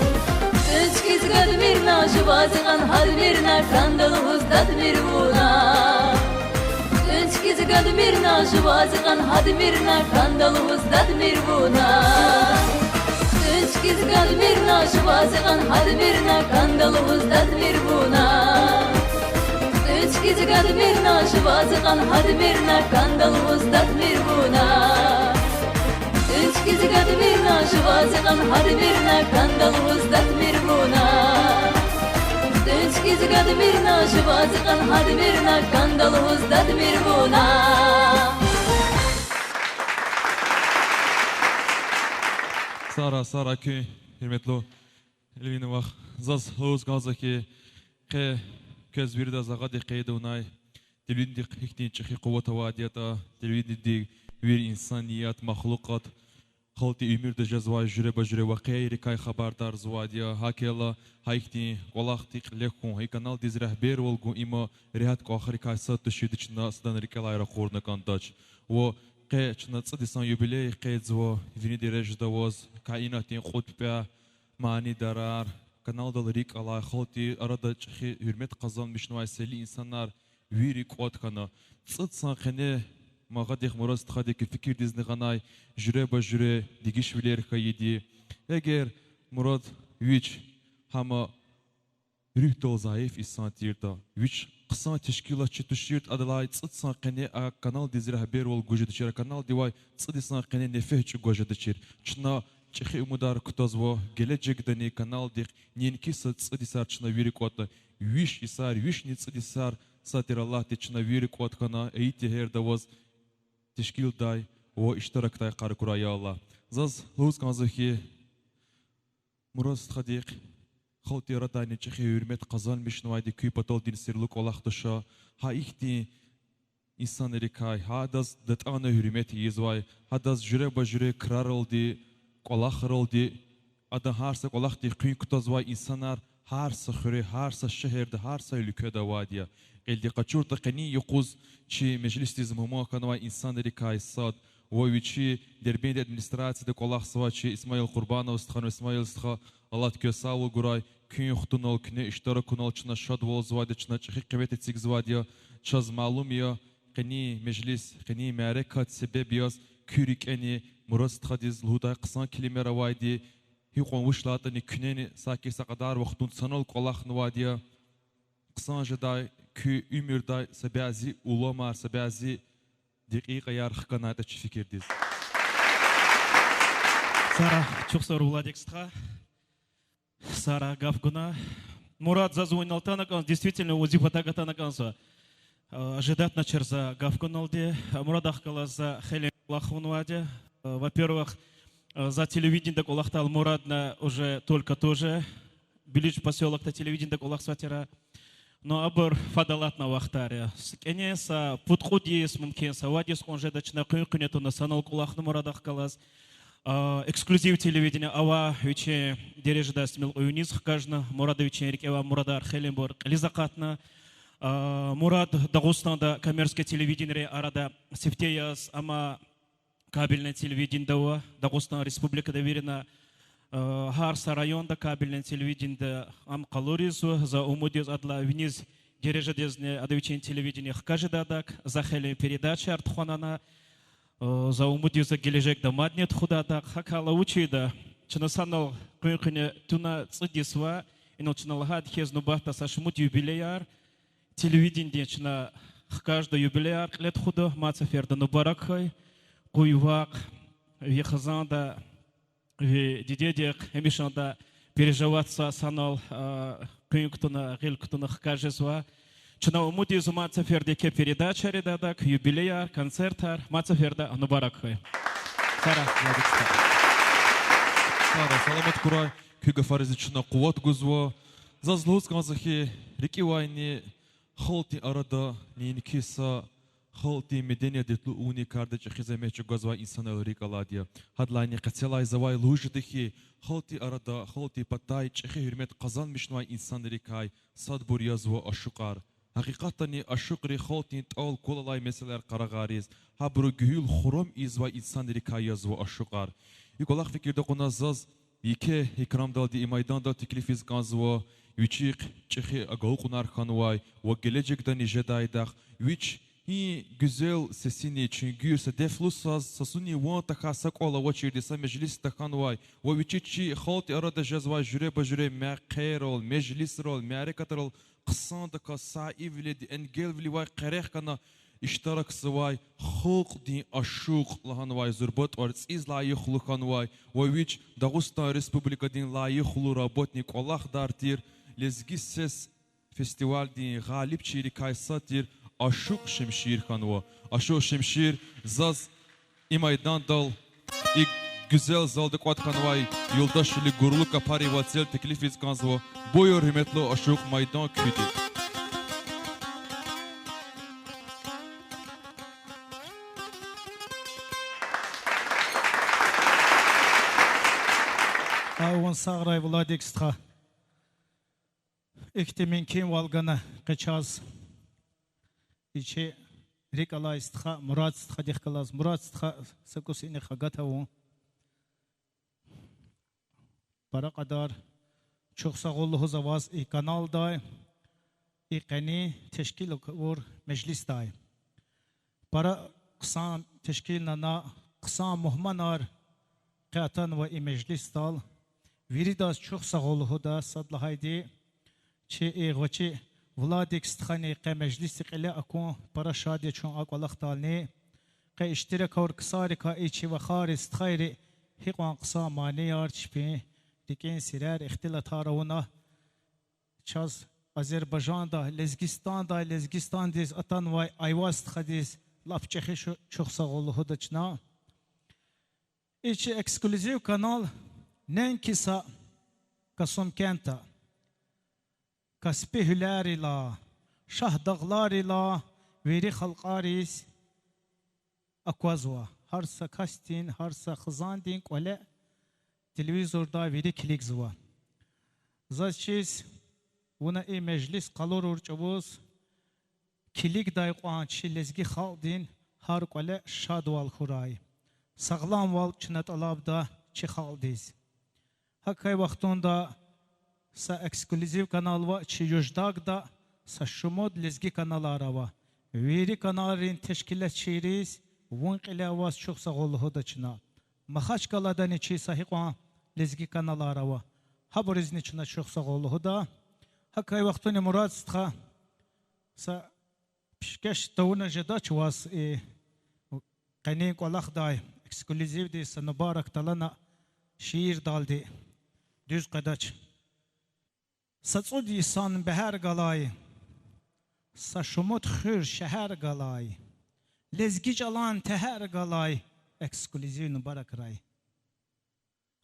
ТӀуьн чкӀиз гадмир на, жуваз икьван гьадмир на, кӀанда лугьуз дадмир вуна. ТӀуьн чкӀиз гадмир на, жуваз икьван гьадмир на, кӀанда лугьуз дадмир вуна. ТӀуьн чкӀиз гадмир на, жуваз икьван гьадмир на, кӀанда лугьуз дадмир вуна. ТӀуьн чкӀиз гадмир на, жуваз икьван гьадмир на, кӀанда лугьуз дадмир вуна. ТӀуьн чкӀиз гадмир на, жуваз икьван гьадмир на, кӀанда лугьуз дадмир вуна. ТӀуьн чкӀиз гадмир на, жуваз икьван гьадмир на, кӀанда лугьуз дадмир вуна. Сара, Сара куьн, гьуьрметлу Эльвина вах, заз лугьуз кӀанзава хьи, къе квез виридаз агъадихъ къейдавай, телевидениедихъ гьихьтин чӀехи къуват авайди ятӀа, телевидениеди вири инсаният, махлукьат, халкьдин уьмуьрда жезвай жуьреба-жуьре вакъиайрикай хабардарзавайди я, гьакӀ хьайила гьа ихьтин кӀвалахдин кьиле хьун, гьа и каналдиз регьбервал гун, има регьят кӀвалахрикай сад туширди чна садан рикӀелай ракъурна кӀандач. Ва къе чна цӀуд йисан юбилей къейдзава, виниди режда аваз, каинатдин кьуд пипӀе, манидарар, каналдал рикӀ алай, халкьдин арада чӀехи гьуьрмет къазанмишнавай селли инсанар вири кӀватӀ хьана. ЦӀуд йисан къене, ма гьадахъ Мурад стхади куь фикирдизни гъанай, жуьреба-жуьре дегишвилер хьайиди. Эгер, Мурад, вич гьам руьгьдал зайиф инсан тиртӀа, вич хъсан тешкилатчи туширтӀа, адалай цӀуд йисан къене а каналдиз регьбервал гуз жедачир, а каналдивай цӀуд йисан къене нефес чӀугваз жедачир. Чна чӀехи умудар кутазва гележегдани каналдихъ неинки са цӀуд йисар чна вири кӀватӀна, виш йисар, вишни цӀуд йисар, сад тир Аллагьди, чна вири кӀватӀ хьана, айитди гьерда аваз тешкилдай ва иштиракдай къарагурай, я Аллагь. Заз лугьуз кӀанзава хьи, Мурад стхадихъ халкьдин арадани чӀехи гьуьрмет къазанмишнавайди куь паталди сирлу кӀвалах туш. Гьа ихьтин инсанрикай, гьадаз датӀана гьуьрмет ийизвай, гьадаз жуьреба-жуьре краралди, кӀвалахралди, адан гьар са кӀвалахдихъ къуьн кутазвай инсанар гьар са хуьре, гьар са шегьерда, гьар са уьлкведа авайди я. Кьилди къачуртӀа, къенин юкъуз чи межлисдиз мугьман хьанвай инсанрикай сад ва вичи Дербентдин администрацияда кӀвалахзавай чи Исмаил Къурбанов стхани, Исмаил стха, Аллагьди квез сагъвал гурай, куьн хтунал, куьне иштиракунал чна шадвалзавайди я, чна чӀехи къимет эцигзавайди я. Чаз малум я, къенин межлис, къенин мярекат себеб яз куь рикӀени Мурад стхадиз лугьудай хъсан келимаяр авайди, гьикьван вуч лагьайтӀани куьнени саки са кьадар вахтунда санал кӀвалахнавайди я. Хъсан жедай куь уьмуьрдай са бязи уламар, са бязи декьикьаяр хканайтӀа чи фикирдиз. Сара, чухсагъул, Владик стха. Сара гаф гана. Мурад, заз вун инал атана кӀанзава, действительно, вун зи патав атана кӀанзава. Э, ожидать авуначир за гаф гуналди. Мурадахъ галаз за хейлин кӀвалах авунвайди я. Э, во-первых, э, за телевидениеда кӀвалахдайла Мурадни уже только тоже Билиж посёлокда телевидениеда кӀвалахзавай тир. Ну, абур фад алатна вахтар я. КӀенен са пуд-кьуд йис, мумкин, са вад йис кьван жеда чна къуьн-къуьне туна санал кӀвалахна Мурадахъ галаз. А, эксклюзив телевидение ава, вичин дережадай тӀимил кьве виниз хкажна, Мурада вичин рикӀе авай мурадар хейлинбур кьилиз акъатна. А, Мурад Дагъустанда коммерческий телевидениейрин арада сифте яз, амма кабельный телевидениеда ава, Дагъустан Республикада вири на, э, гьар са районда кабельный телевидениеда ам къалуриз ава, за умуд яз адалай виниз дережадизни ада вичин телевидение хкаждайдак, за хейлин передачаяр тухвана, э, за умуд яз гележегда мадни тухудайдак, гьакӀ хьайила вуч ийида, чна санал къуьн-къуьне туна цӀуд йис ва, инал чна лагьайди хьиз нубатда са шумуд юбилеяр, телевидениедин чна хкажда юбилеяр кьиле тухуда, мад сеферда мубарак хьуй. Къуй вахъ, ви хизанда, ви дидедихъ гьамишанда переживатьзава санал, а, къуьн кутуна, гъил кутуна хкаж жезва. Чна умуд ийизва мад сеферда еке передачаяр ийидайдак, юбилеяр, концертар, мад сеферда мубарак хьуй. Сара, Владик стха. Сара, саламат хьурай, куь гафаризни чна къуват гузва. Заз лугьуз кӀанзава хьи, рикӀивайни халкьдин арада неинки са халкьдин медениятдин лугьуни кардиз чӀехи зегьмет чӀугвазвай инсанрин рикӀ алайди я. Гьадалайни къецелай завай лугьуз жеда хьи, халкьдин арада, халкьдин патай чӀехи гьуьрмет къазанмишнавай инсанрикай садбур язва ашукьар. Гьакъикъатдани ашукьри халкьдин тӀал квал алай месэлаяр къарагъариз, гьабуру гуьгьуьл хурам ийизвай инсанрикай язва ашукьар. И кӀвалах фикирда кьуна заз еке икрамдалди и майдандал теклифиз кӀанзава вичихъ чӀехи агалкьунар хьанвай ва гележегдани жедайдахъ вич гьи гуьзел сесини, чуьнгуьр, са дефлу саз, сасунин ван тахьай са кӀвал авачирди, са межлис тахьанвай ва вичи чи халкьдин арада жезвай жуьреба-жуьре мехъерал, межлисрал, мярекатрал хъсандаказ саивилелди, энгелвилелди къерех хьана иштиракзавай халкьдин ашукь лагьанвай зурба тӀварцӀиз лайихлу хьанвай ва вич Дагъустан Республикадин лайихлу работник кӀвалахдар тир, Лезги сес фестивальдин гъалибчийрикай сад тир Ашукь Шемшир хьанва. Ашукь Шемшир, заз и майдандал, и гуьзел залда кӀватӀ хьанвай юлдашвилик гурлу капари вацел теклифиз кӀанзава. Буюр, гьуьрметлу Ашукь, майдан куьди. Гьа, вун сагърай, Владик стха. Ихьтин мумкинвал гана къе чаз и чи рикӀ алай стха, Мурад стхадихъ галаз. Мурад стха, са кӀус инихъ агат авун. Пара кьадар чухсагъул лугьузва ваз и каналдай, и къенин тешкил авур межлисдай. Пара хъсан тешкилнана, хъсан мугьманар къе атанва и межлисдал. Виридаз чухсагъул лугьуда, сад лагьайди, чи и гъвечӀи Владик стхани къе межлисди кьиле акун пара шад я чун а кӀвалахдални. Къе иштирак авур ксарикай и чи вахари, стхайри гьикьван хъсан манияр, чпин рикӀин сирер, ихтилатар авуна. Чаз Азербайжандай, Лезгистандай, Лезгистандиз атанвай Айваз стхадиз лап чӀехи шу-, чухсагъул лугьуда чна. И чи эксклюзив канал неинки са Касумкентда, Каспи гьуьлерилай, Шагьдагъларилай вири халкьариз аквазва. Гьар са касдин, гьар са хизандин кӀвале телевизорда вири килигзава. Заз чиз, вуна и межлис къалурун чӀавуз килигдай кьван чи лезги халкьдин гьар кӀвале шадвал хьурай, сагъламвал чна тӀалабда чи халкьдиз. ГьакӀ хьайи вахтунда са эксклюзив канал ава чи Юждагда, са шумуд лезги каналар ава. Вири каналрин тешкилатчийриз вун кьиле аваз чухсагъул лугьуда чна. Махачкъаладани чи са гьикьван лезги каналар ава. Гьабуризни чна чухсагъул лугьуда. ГьакӀ хьайи вахтунда, Мурад стха, са пишкеш тавуна жедач ваз и къенин кӀвалахдай эксклюзивди са мубарак талана шиирдалди, дуьз къведач. Са цӀуд йисан бегьер галай, са шумуд хуьр, шегьер галай, лезги чӀалан тегьер галай эксклюзив мубаракрай.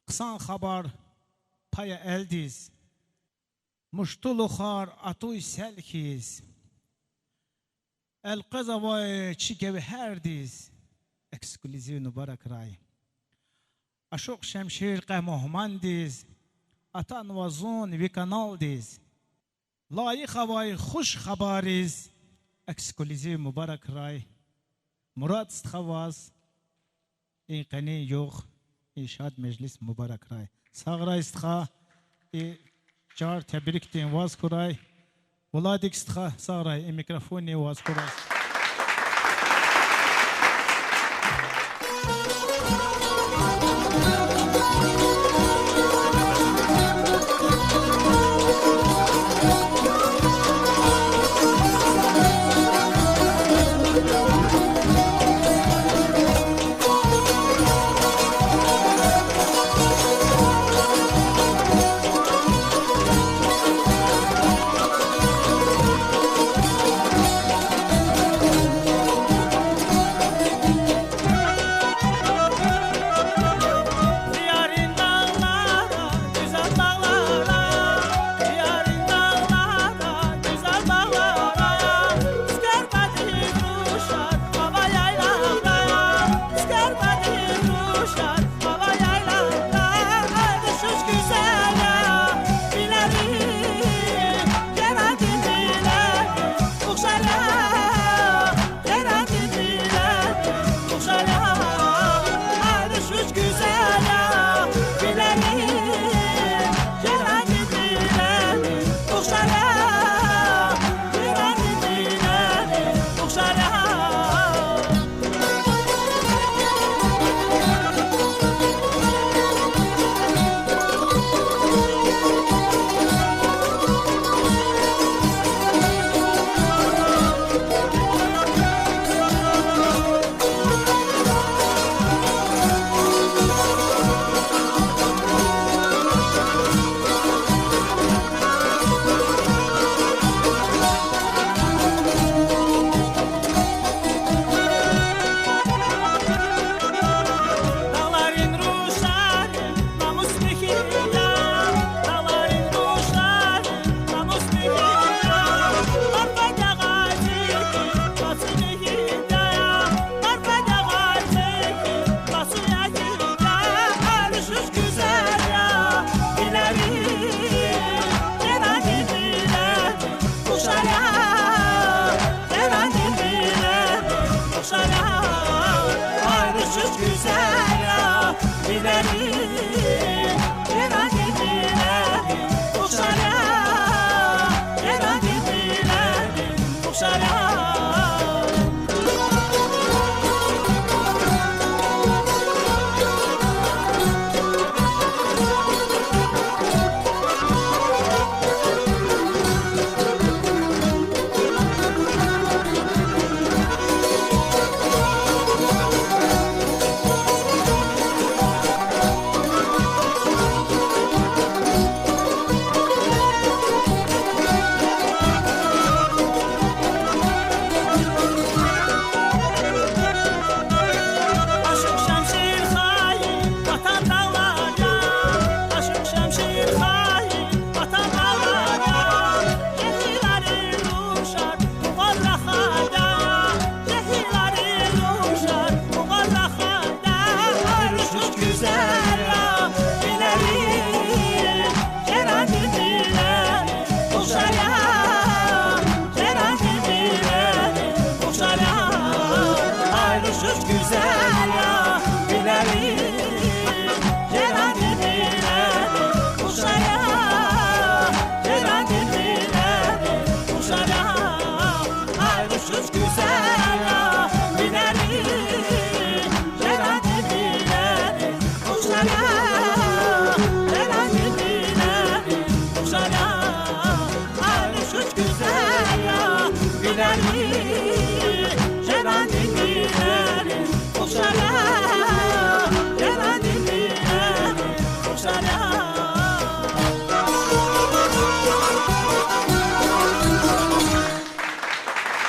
Хъсан хабар пая элдиз, Муштулухар атуй сел хьиз, элкъвезвай чи гевгьердиз эксклюзив мубаракрай. Ашукь Шемшир къе мугьмандиз атанва зун ви каналдиз. Лайих авай хуш хабариз эксклюзив мубаракрай. Мурад стха, ваз и къенин югъ, и шад межлис мубаракрай. Сагърай, стха, и чар тебрикдин ваз хьурай. Владик, стха, сагърай, и микрофонни ваз хьурай.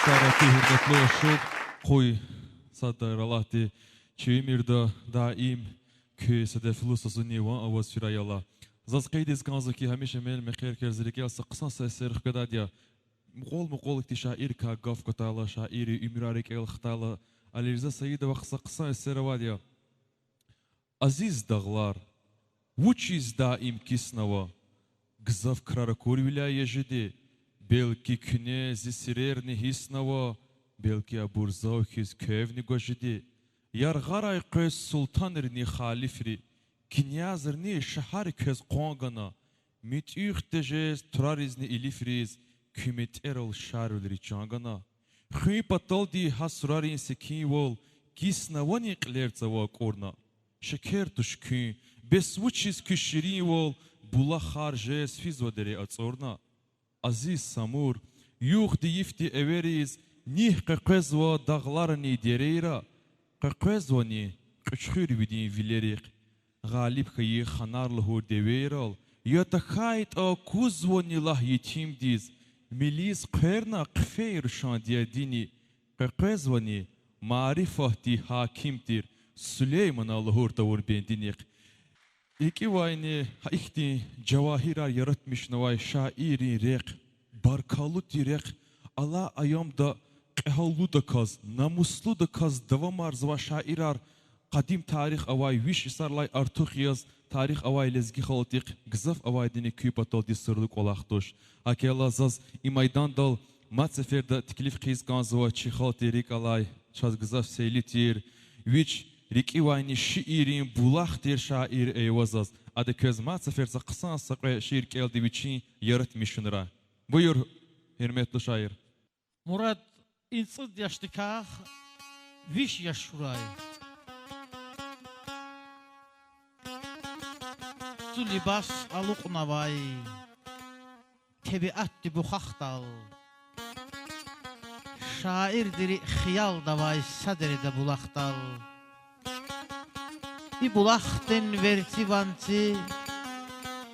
Шарафи, гьуьрметлу ашукь, къуй сад тир Аллагьди чи уьмуьрда даим куь седефлу сазуниван аваз фирай Аллагь. Заз къейдиз кӀанзава хьи, гьамиша мел мехъер квез рикӀел са хъсан са эсер хкведайди я. Мукьвал-мукьвал ихьтин шаиррикай гаф кутайла, шаиррин уьмуьрар рикӀел хтайла, Алирза Саидовахъ са хъсан эсер авайди я. Азиз дагълар, вучиз даим киснава? Гзаф крар акурвиляй я жеди? Белки куьне зи сирерни гьиснава, белки абур зав хьиз квевни гваз жеди? Яргъарай къвез султанрини халифри, князрини шагьар квез къван гана, муьтӀуьгъ тежез тураризни илифриз, куь метӀерал шарвилри чан гана. Хуьн паталди гьа сурарин секинвал, киснавани кьилер цава акӀурна? Шекер туш куьн, бес вучиз куь ширинвал, булахар жез физва дере ацӀурна? Азиз Самур, югъди-йифди эвериз, нихъ къекъвезва дагъларани дерейра, къекъвезвани кьуьчхуьрвидин вилерихъ, гъалиб хьайи ханар лугьур девейрал, я тахьайтӀа кузвани лагь етимдиз, милиз хъверна хъфей рушан дердини, къекъвезвани марифатдин гьаким тир Сулейманан лугьур тавур бендинихъ. РикӀивайни гьа ихьтин жавагьирар яратмишнавай шаиррин рехъ, баркаллу тир рехъ, алай аямда кьегьаллудаказ, намуслудаказ давамарзавай шаирар, къадим тарих авай, виш йисарилай артух яз тарих авай лезги халкьдихъ гзаф авайдини куь паталди сурлу кӀвалах туш. ГьакӀ хьайила заз и майдандал мад сеферда теклиф хъийиз кӀанзава чи халкьдин рикӀ алай, чаз гзаф сейли тир, вич рикӀивайни шииррин булах тир шаир Эйвазаз. Ада квез мад сефер са хъсан са кьве шиир кӀелда вичин яратмишунрай. Буюр, гьуьрметлу шаир. Мурад, и цӀуд яшдикай виш яш хьурай. Цу либас алукьнавай тебиатди бухахдал, шаирдин рикӀ хиялда авай са дереда булахдал. И булахдин верцӀи-ванци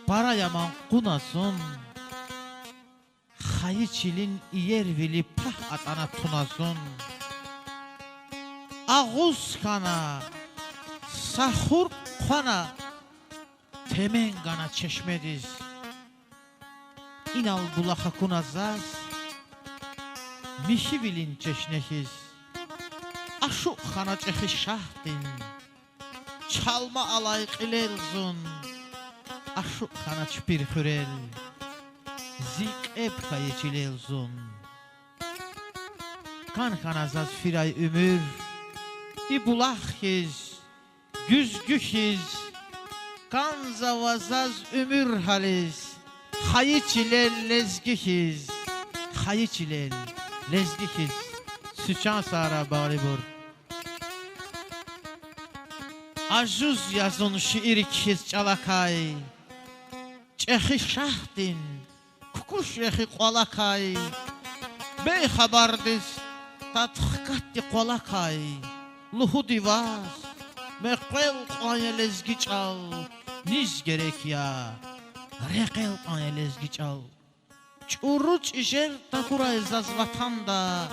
пара яман кьуна зун, хайи чилин иервили пагь атӀана туна зун. Агъуз хьана, са хурп хъвана, темен гана чешмедиз. Инал булах акуна заз, михьивилин чешне хьиз. Ашукь хьана чӀехи шагьдин чалма алай кьилел зун, ашукь хьана чпин хуьрел, зи кьеб хьайи чилел зун. КӀан хьана заз фирай уьмуьр и булах хьиз, гуьзгуь хьиз, кӀанзава заз уьмуьр гьализ, хайи чилел лезги хьиз, хайи чилел лезги хьиз, зи чан сагърай багълибур. Ажуз я зун шиир кхьиз чӀалакай, чӀехи шагьдин кукӀуш рехи кьвалакай, бейхабардиз тад хкатди къвалакай, лугьуди ваз: мекъвел кьван я лезги чӀал, низ герек я, рекъел кьван я лезги чӀал. ЧӀуру чӀижер тахьурай заз ватанда,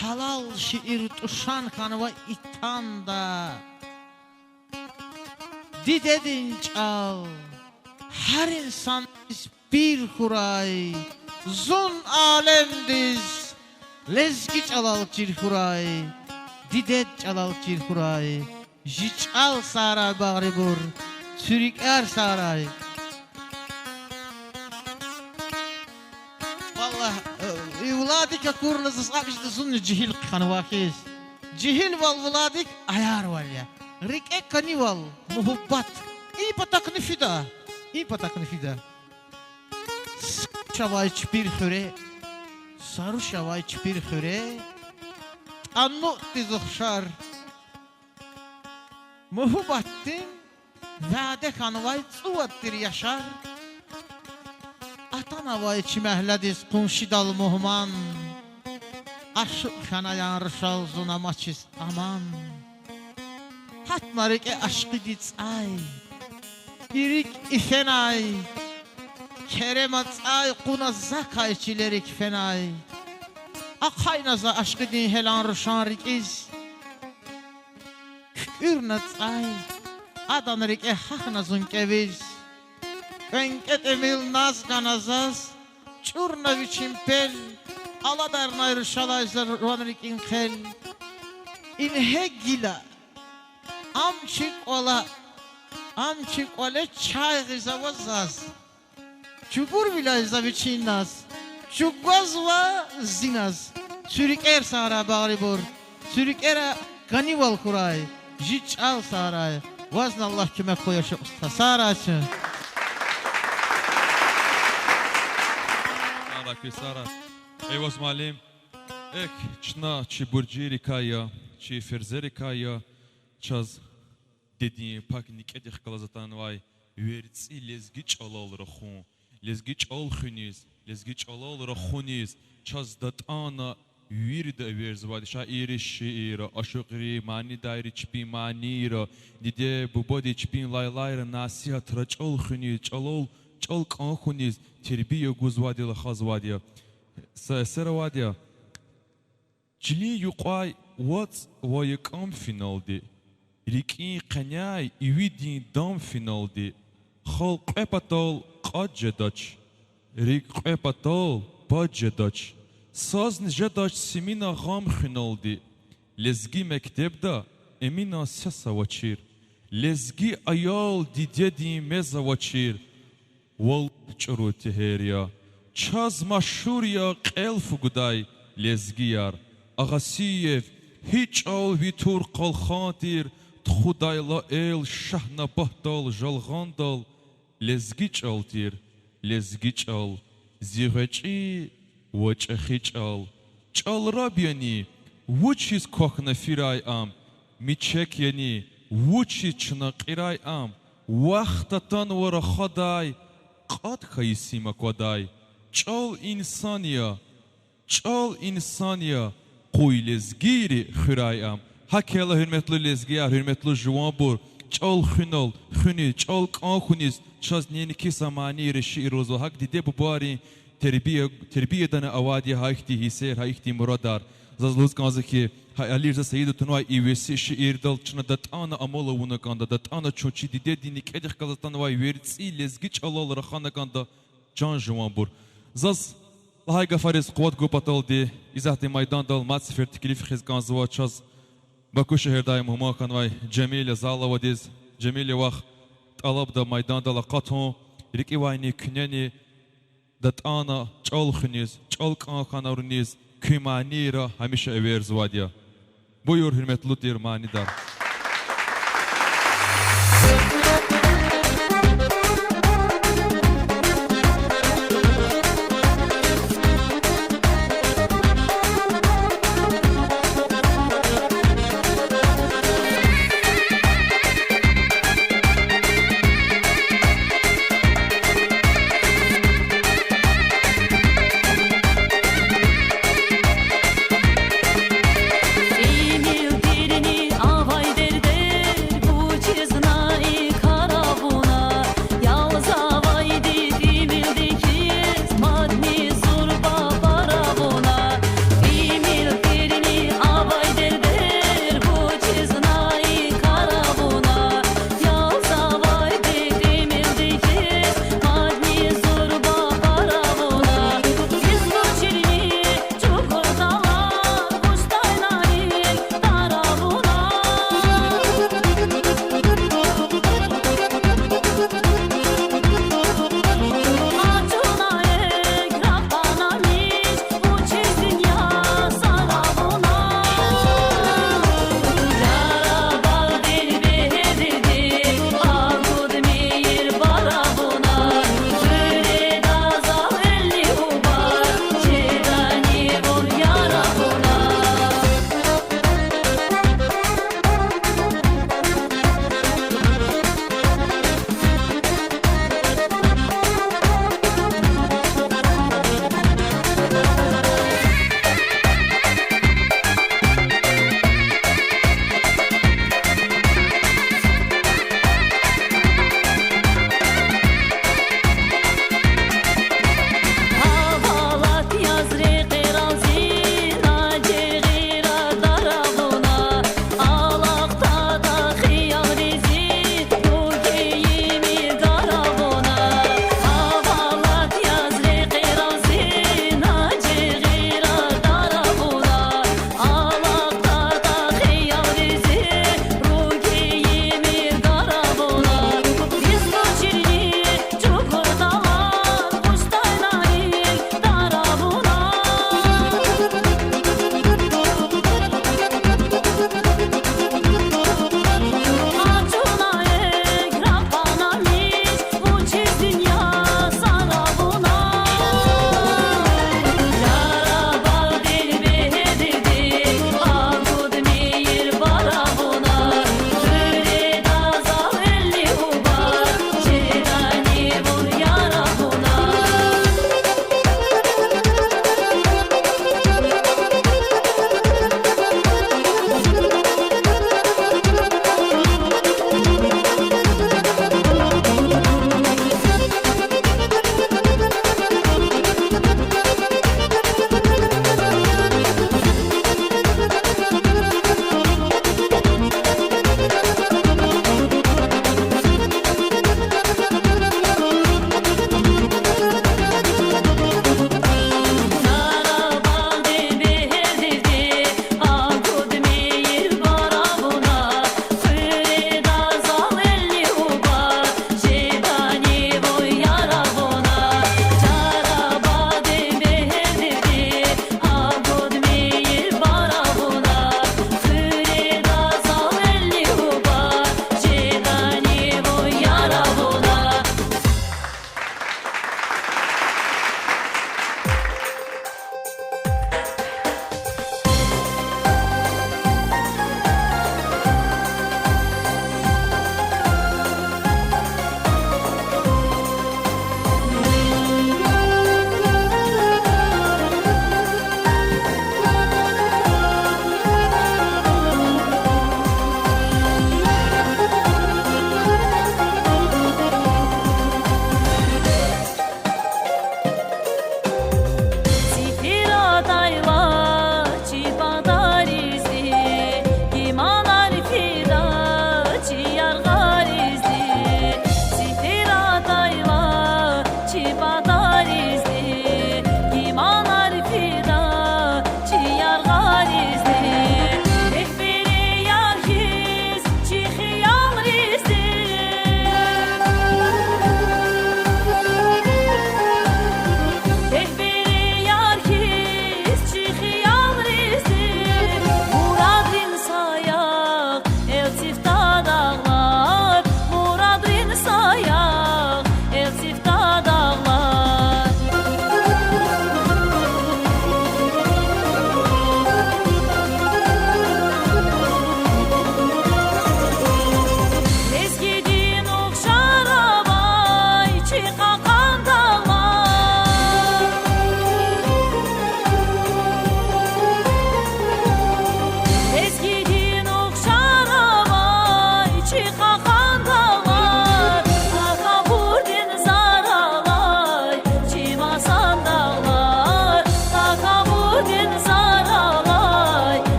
гьалал шиир тӀушан хьанва и танда. Дидедин чӀал гьар инсандиз пир хьурай, зун алемдиз лезги чӀалал чир хьурай, дидед чӀалал чир хьурай. Зи чӀал сагърай багълибур, зи рикӀер сагърай. Валлагь, э, и Владик акурла заз акӀ жеда зунни жегьил хъхьанва хьиз. Жегьилвал, Владик, аярвал я. РикӀе кӀанивал, муьгьуьббат. И патахъни фида, и патахъни фида. Сарушавай чпир хуьре, сарушавай чпир хуьре тӀанутӀдиз ухшар. Муьгьуьббатдин вяде хьанвай цӀувад тир яшар. Атанавай чи мягьледиз къуншидал мугьман, ашукь хьанаян рушал зун амачиз аман. Гьатна рикӀе ашкъидин цӀай, и рикӀ ифенай, Керема цӀай кьуна закай чилерик фенай. Ахъайна за ашкъидин гьелан рушан рикӀиз. КуькӀуьрна цӀай, адан рикӀе гьахьна зун кӀевиз. КӀвенкӀве тӀимил наз гана заз, чӀурна вичин пел, аладарнай рушалай за жуван рикӀин хъел. Ингье гила, ам чи кӀвале, ам чи кӀвале чай гъиз ава заз. Чубурвиляй за вичин наз, чӀугвазва зи наз. Цуь рикӀер сагърай, багърибур. Цуь рикӀера кӀанивал хьурай, жи чӀал сагърай. Вазни Аллагь куьмек хьуй, ашукь стха. Сагърай чун. Сагърай куь, сагърай. Эйваз муаллим. Эхь, чна чи буржийрикай я, чи ферзерикай я, чаз дидедин пак некӀедихъ галаз атанвай верцӀи лезги чӀалал рахун, лезги чӀал хуьниз, лезги чӀалал рахуниз чаз датӀана вирида эверзавайди шаирри шиирра, ашукьри, манидайри чпин манийра, диде-бубади чпин лайлайра, насигьатра чӀал хуьниз, чӀалал, чӀал кӀан хьуниз тербия гузвайди лугьузвайди я. Са эсер авайди я. Чилин юкьвай вацӀ ва якӀам финалди, рикӀин къеняй ивидин дам финалди, халкь кьве патал кьад жедач, рикӀ кьве патал пад жедач, сазни жедач симина гъам хуьналди. Лезги мектебда Эминан сес авачир, лезги аял дидедин мез авачир. Валлагь, чӀуру тегьер я, чаз машгьур я кьел фу гудай лезгияр. Агъасиев, гьи чӀал ви тур къалхан тир, тухудайла эл Шагьнабатдал, Жалгъандал, лезги чӀал тир, лезги чӀал, зи гъвечӀи ва чӀехи чӀал. ЧӀал раб яни, вучиз квахьна фирай ам, мичек яни, вучиз чна кьирай ам, вахт атанва рахадай, кьад хьайи сим аквадай. ЧӀал инсан я, чӀал инсан я, къуй лезгийри хуьрай ам. ГьакӀ хьайила, гьуьрметлу лезгияр, гьуьрметлу жуванбур, чӀал хуьнал, хуьниз, чӀал кӀан хьуниз чаз неинки са манийри шиир лугьузва. ГьакӀ диде-бубайрин тербия, тербиядани авайди я гьа ихьтин гьиссер, гьа ихьтин мурадар. Заз лугьуз кӀанзава хьи, гьа Алирза Саидов тунвай и веси шиирдал чна датӀана амал авуна кӀанда, датӀана чун чи дидедин некӀедихъ галаз атанвай верцӀи лезги чӀалал рахана кӀанда, чан жуванбур. Заз лагьай гафариз къуват гун паталди, исятда майдандал мад сефер теклиф хьиз кӀанзава чаз Баку шегьердай мугьман хьанвай Жемиля Заловадиз. Жемиля вах, тӀалабда майдандал акъатун, рикӀивайни куьнени датӀана чӀал хуьниз, чӀал кӀан хьана авуниз, куь манийра гьамиша эверзавайди я. Буюр, гьуьрметлу тир манидар. Симил тирни авай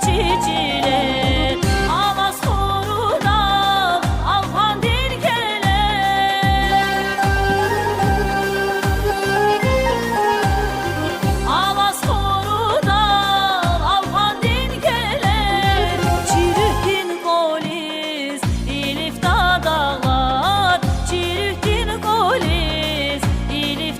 Чи чиле алаз хурудал алпандин геле. Алаз хурудал алпандин геле. Чи руьгьдин кӀвализ илифда дагълар, чи руьгьдин кӀвализ илиф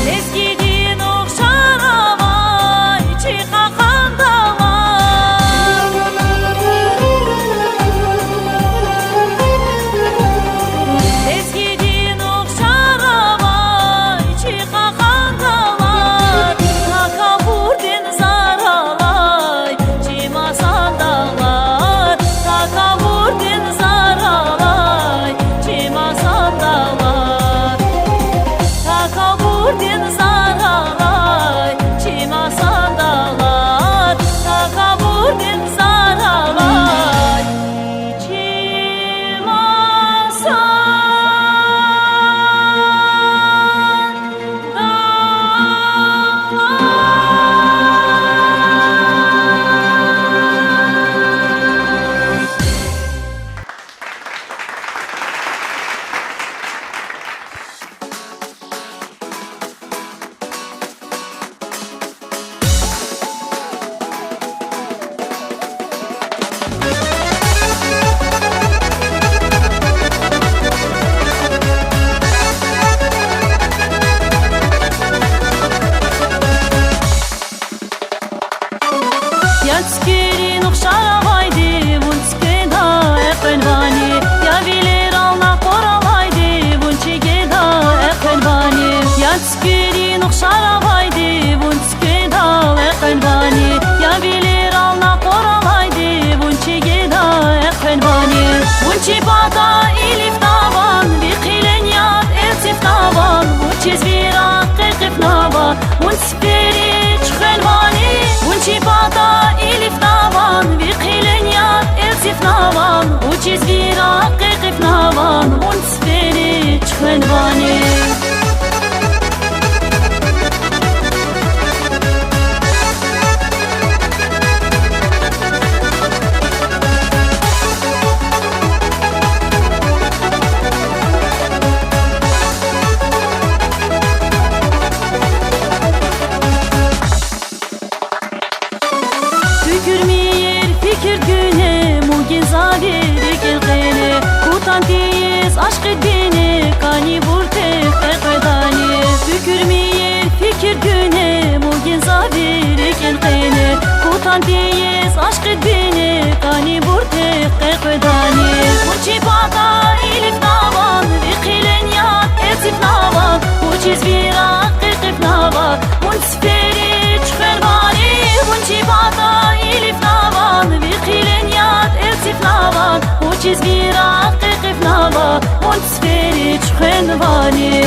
Лезгидин ухшар авай чи кьакьан дагълар. Лезгидин ухшар авай чи кьакьан дагълар. Такабурдин зар алай чи масан дагълар. Такабурдин зар алай чи масан дагълар. Такабурдин зар алай чи масан дагълар, такабурдин зар алай чи масан дагълар. Я цуькверин ухшар авайди, вун цуькведа экъвен вани, я вилерал накъвар алайди, вун чигеда экъвен вани. Я цуькверин ухшар авайди, вун цуькведал экъвен вани, я вилерал накъвар алайди, вун чигеда экъвен вани. Вун чи патай илифна ван, ви хъилен яд элцифна ван, вучиз ви рагъ къекъифна ван, вун цуьквери чуьхвен вани. Вун чи патай илифна ван, ви хъилен яд элцифна ван, вучиз ви рагъ къекъифна ван, вун цуьквери чуьхвен вани. Туькӏуьрмир фикир гуьне, мугин за ви рикӏел къене, кутан тийиз ашкъидин бине, кӏанибур тек къекъведани. Туькӏуьрмир фикир гуьне, мугин за ви рикӏел къене, кутан тийиз ашкъидин бине, кӏанибур тек къекъведани. Вун чи патай илифна ван, ви хъилен яд элцифна ван, вучиз ви рагъ къекъифна ван, вун цуьквери чуьхвен вани. Вун чи патай илифна ван, ви хъилен яд элцифна ван, вучиз ви рагъ къекъифна ван, вун цуьквери чуьхвен вани.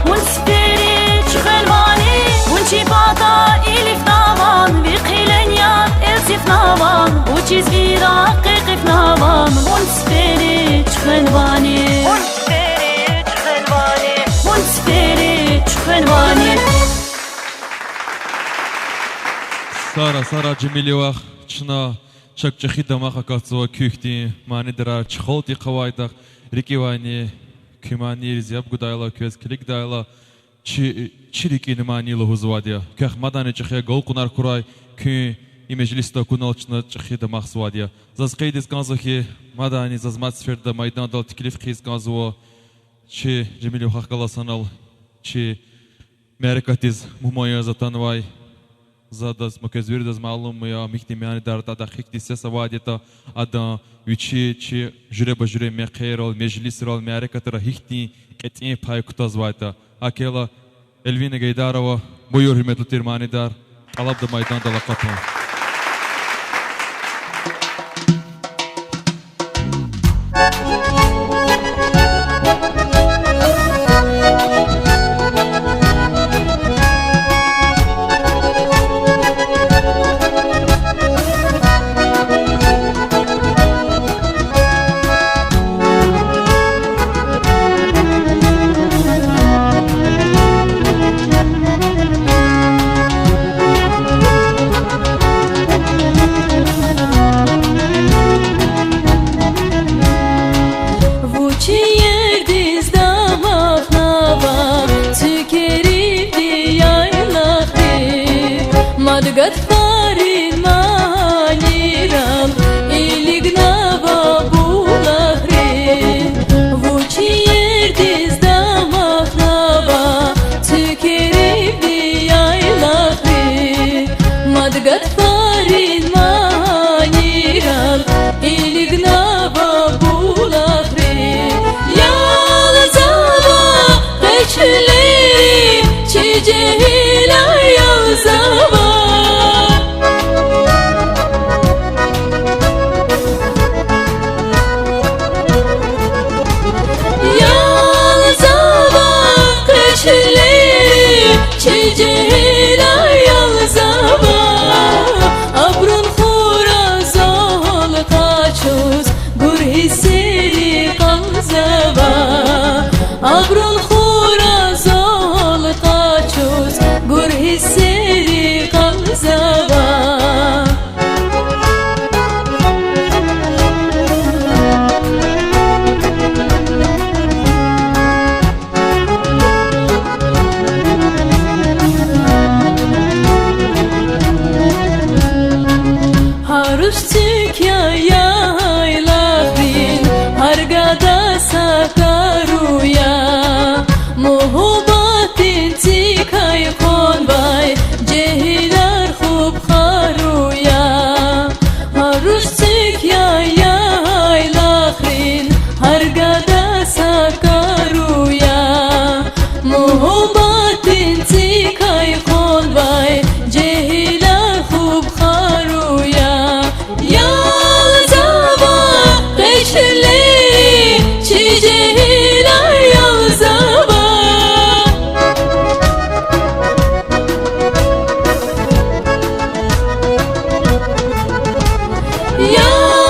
Вун сифери чуьхвенвани, вун чи патай илифнаван, ви хъилен яд элцифнаван, вучиз ви рагъ къекъифнаван, вун сифери чуьхвенвани, вун сифери чуьхвенвани, вун сифери чуьхвенвани. Сара, Сара Жемилова, чна чак чӀехи дамах акатзава куь хьтин манидарар чи халкьдихъ авайдахъ, рикӀивайни куь манириз яб гудайла, квез килигдайла, чи, чи рикӀин мани лугьузвайди я. Квехъ мадани чӀехи агалкьунар хьурай, куьн и межлисда акунал чна чӀехи дамахзавайди я. Заз къейдиз кӀанзава хьи, мадани заз мад сеферда майдандал теклиф хъийиз кӀанзава чи Жемилова Хахкала Санал чи мярекатдиз мугьман яз атанвай, за адаз, ма квез виридаз малум я, ам гьихьтин манидар, адахъ гьихьтин сес авайди ятӀа, адан вичи чи жуьреба-жуьре мехъерал, межлисрал, мярекатра гьихьтин кьетӀен пай кутазвайтӀа. ГьакӀ хьайила, Эльвина Гайдарова, буюр, гьуьрметлу тир манидар, тӀалабда майдандал акъатун. Вуч иердиз дамахнава цуькеривди яйлахри, мад гатфарин манийрал илигнава булахри. Вуч иердиз дамахнава цуькеривди яйлахри, мад гатфарин манийрал илигнава булахри. Ялзава къе чуьллери, чи жегьилар ялзава. Ялзава къе чуьллери, чи жегьилар ялзава. Абурун хура зал къачуз, гур гьиссери кьалзава. Абурун хура зал къачуз, гур гьиссери кьалзава. Гьа руш цуьк я яйлахрин, гьар гада са кару я, муьгьуьббатдин цикай къванвай жегьилар хупӀ хару я. Гьа руш цуьк я яйлахрин, гьар гада са кару я, муьгьуьббатдин цикай къванвай жегьилар хупӀ хару я. Ялзава къе чуьллери, чи жегьилар ялзава.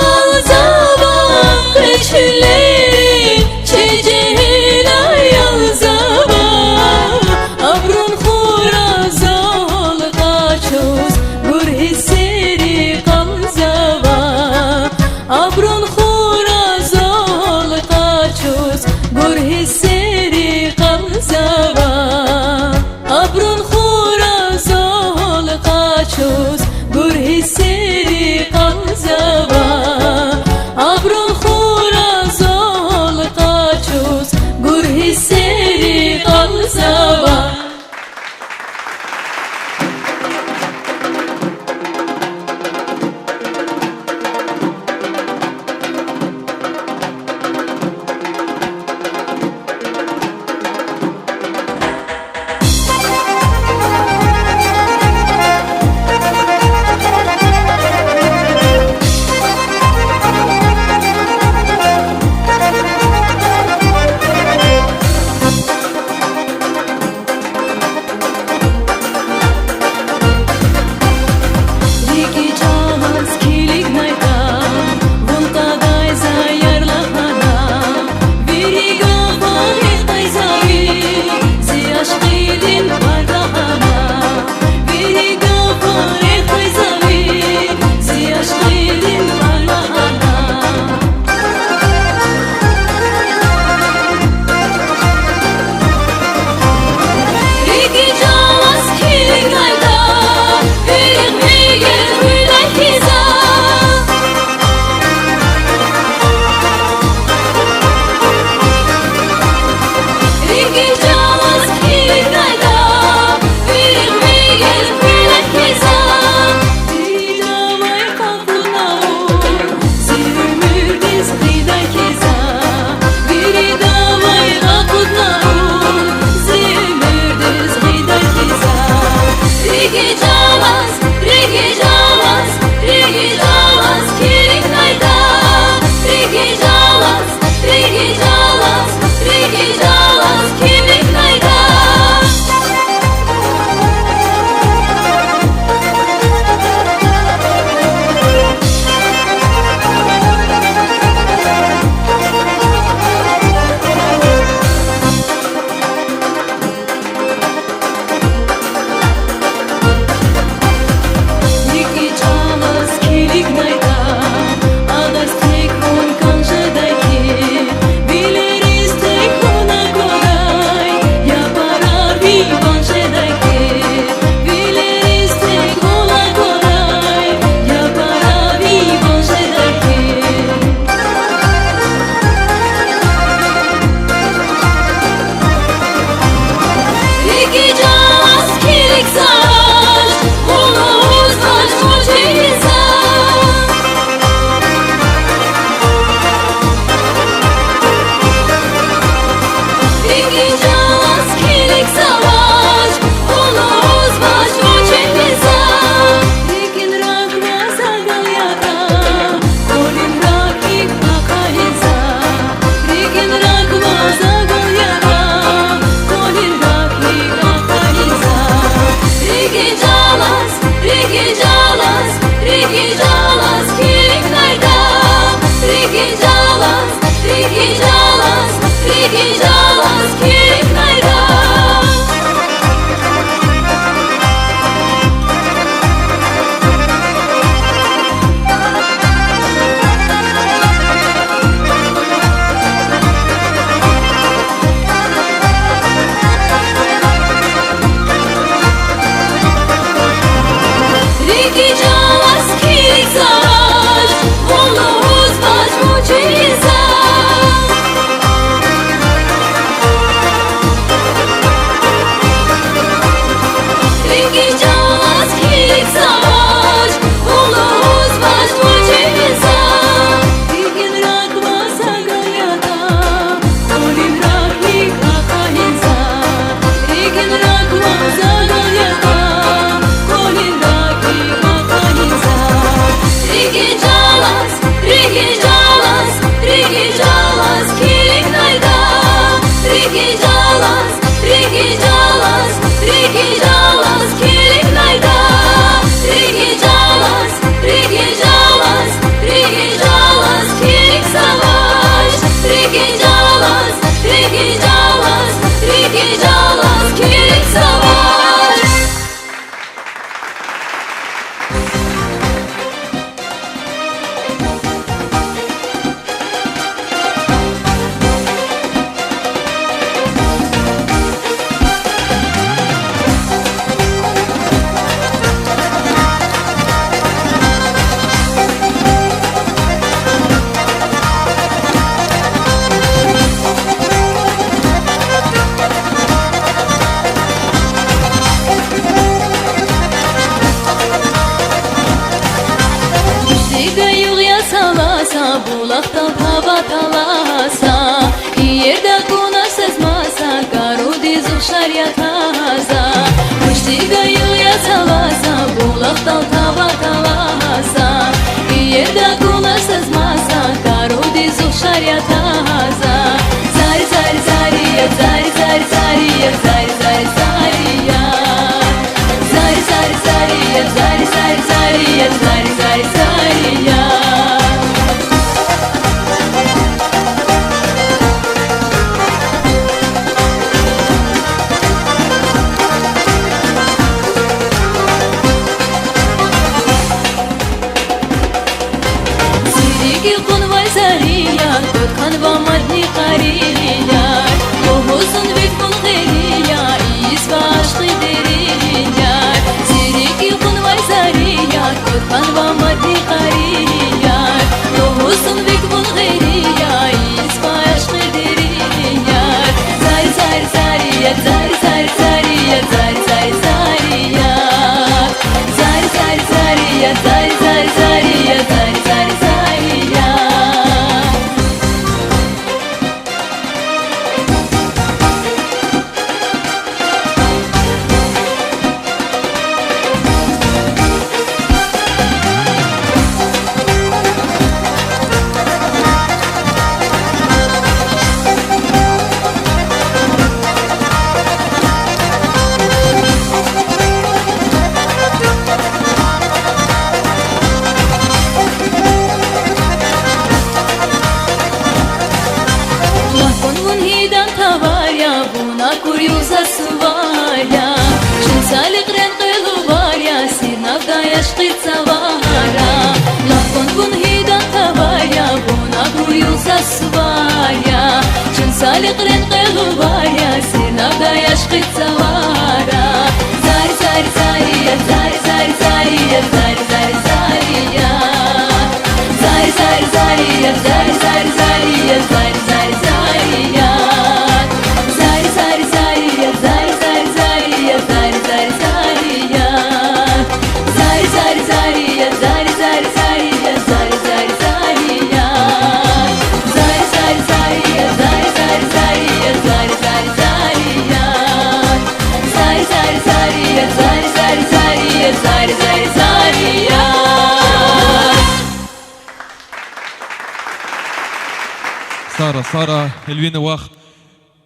Ялзава къе чуьллери, чи жегьилар ялзава. Абурун хура зал къачуз, гур гьиссери кьалзава. Абурун хура зал къачуз, гур гьиссери кьалзава. Абурун хура зал къачуз, гур гьиссери кьалзава. Абурун хура зал къачуз, гур гьиссери кьалзава. Са булахдал гьава таласа, иерда акуна саз маса, карудиз ухшар ятаза. Вучтиз гайила язава са, булахдал гьава таласа, иерда акуна саз маса, карудиз ухшар ятаза. Зари, зари, зари я, зари, зари, зари я, зари, зари, зари я. Зари, зари, зари я, зари, зари, зари я, зари, зари, зари я. Сири гекъунвай зари я, куд хьанва мадни къари я, лугьуз зун вид вун гъери я, ийизва ашкъи дери я. Сири гекъунвай зари я, куд хьанва мадни къари я, лугьуз зун вид вун гъери я, ийизва ашкъи дери я. Зари, зари, зари я, зари, зари, зари я, зари, зари, зари я. Зари, зари, зари я, зари, зари, зари я, зари, зари, зари я. Лагь кьван вун гьидан тавар я, вун акур югъ заз сувар я, чун саликьрен кьве лувар я, сирнавдай ашкъи цавара. Лагь кьван вун гьидан тавар я, вун акур югъ заз сувар я, чун саликьрен кьве лувар я, сирнавдай ашкъи цавара. Зари, зари, зари я, зари, зари, зари я, зари, зари, зари я. Зари, зари, зари я, зари, зари, зари я, зари, зари, зари я. Зари, зари, зари я, зари, зари, зари я, зари, зари, зари я. Зари, зари, зари я, зари, зари, зари я, зари, зари, зари я. Зари, зари, зари я, зари, зари, зари я, зари, зари, зари я. Зари, зари, зари я, зари, зари, зари я, зари, зари, зари я. Сара, Сара, Эльвина вах,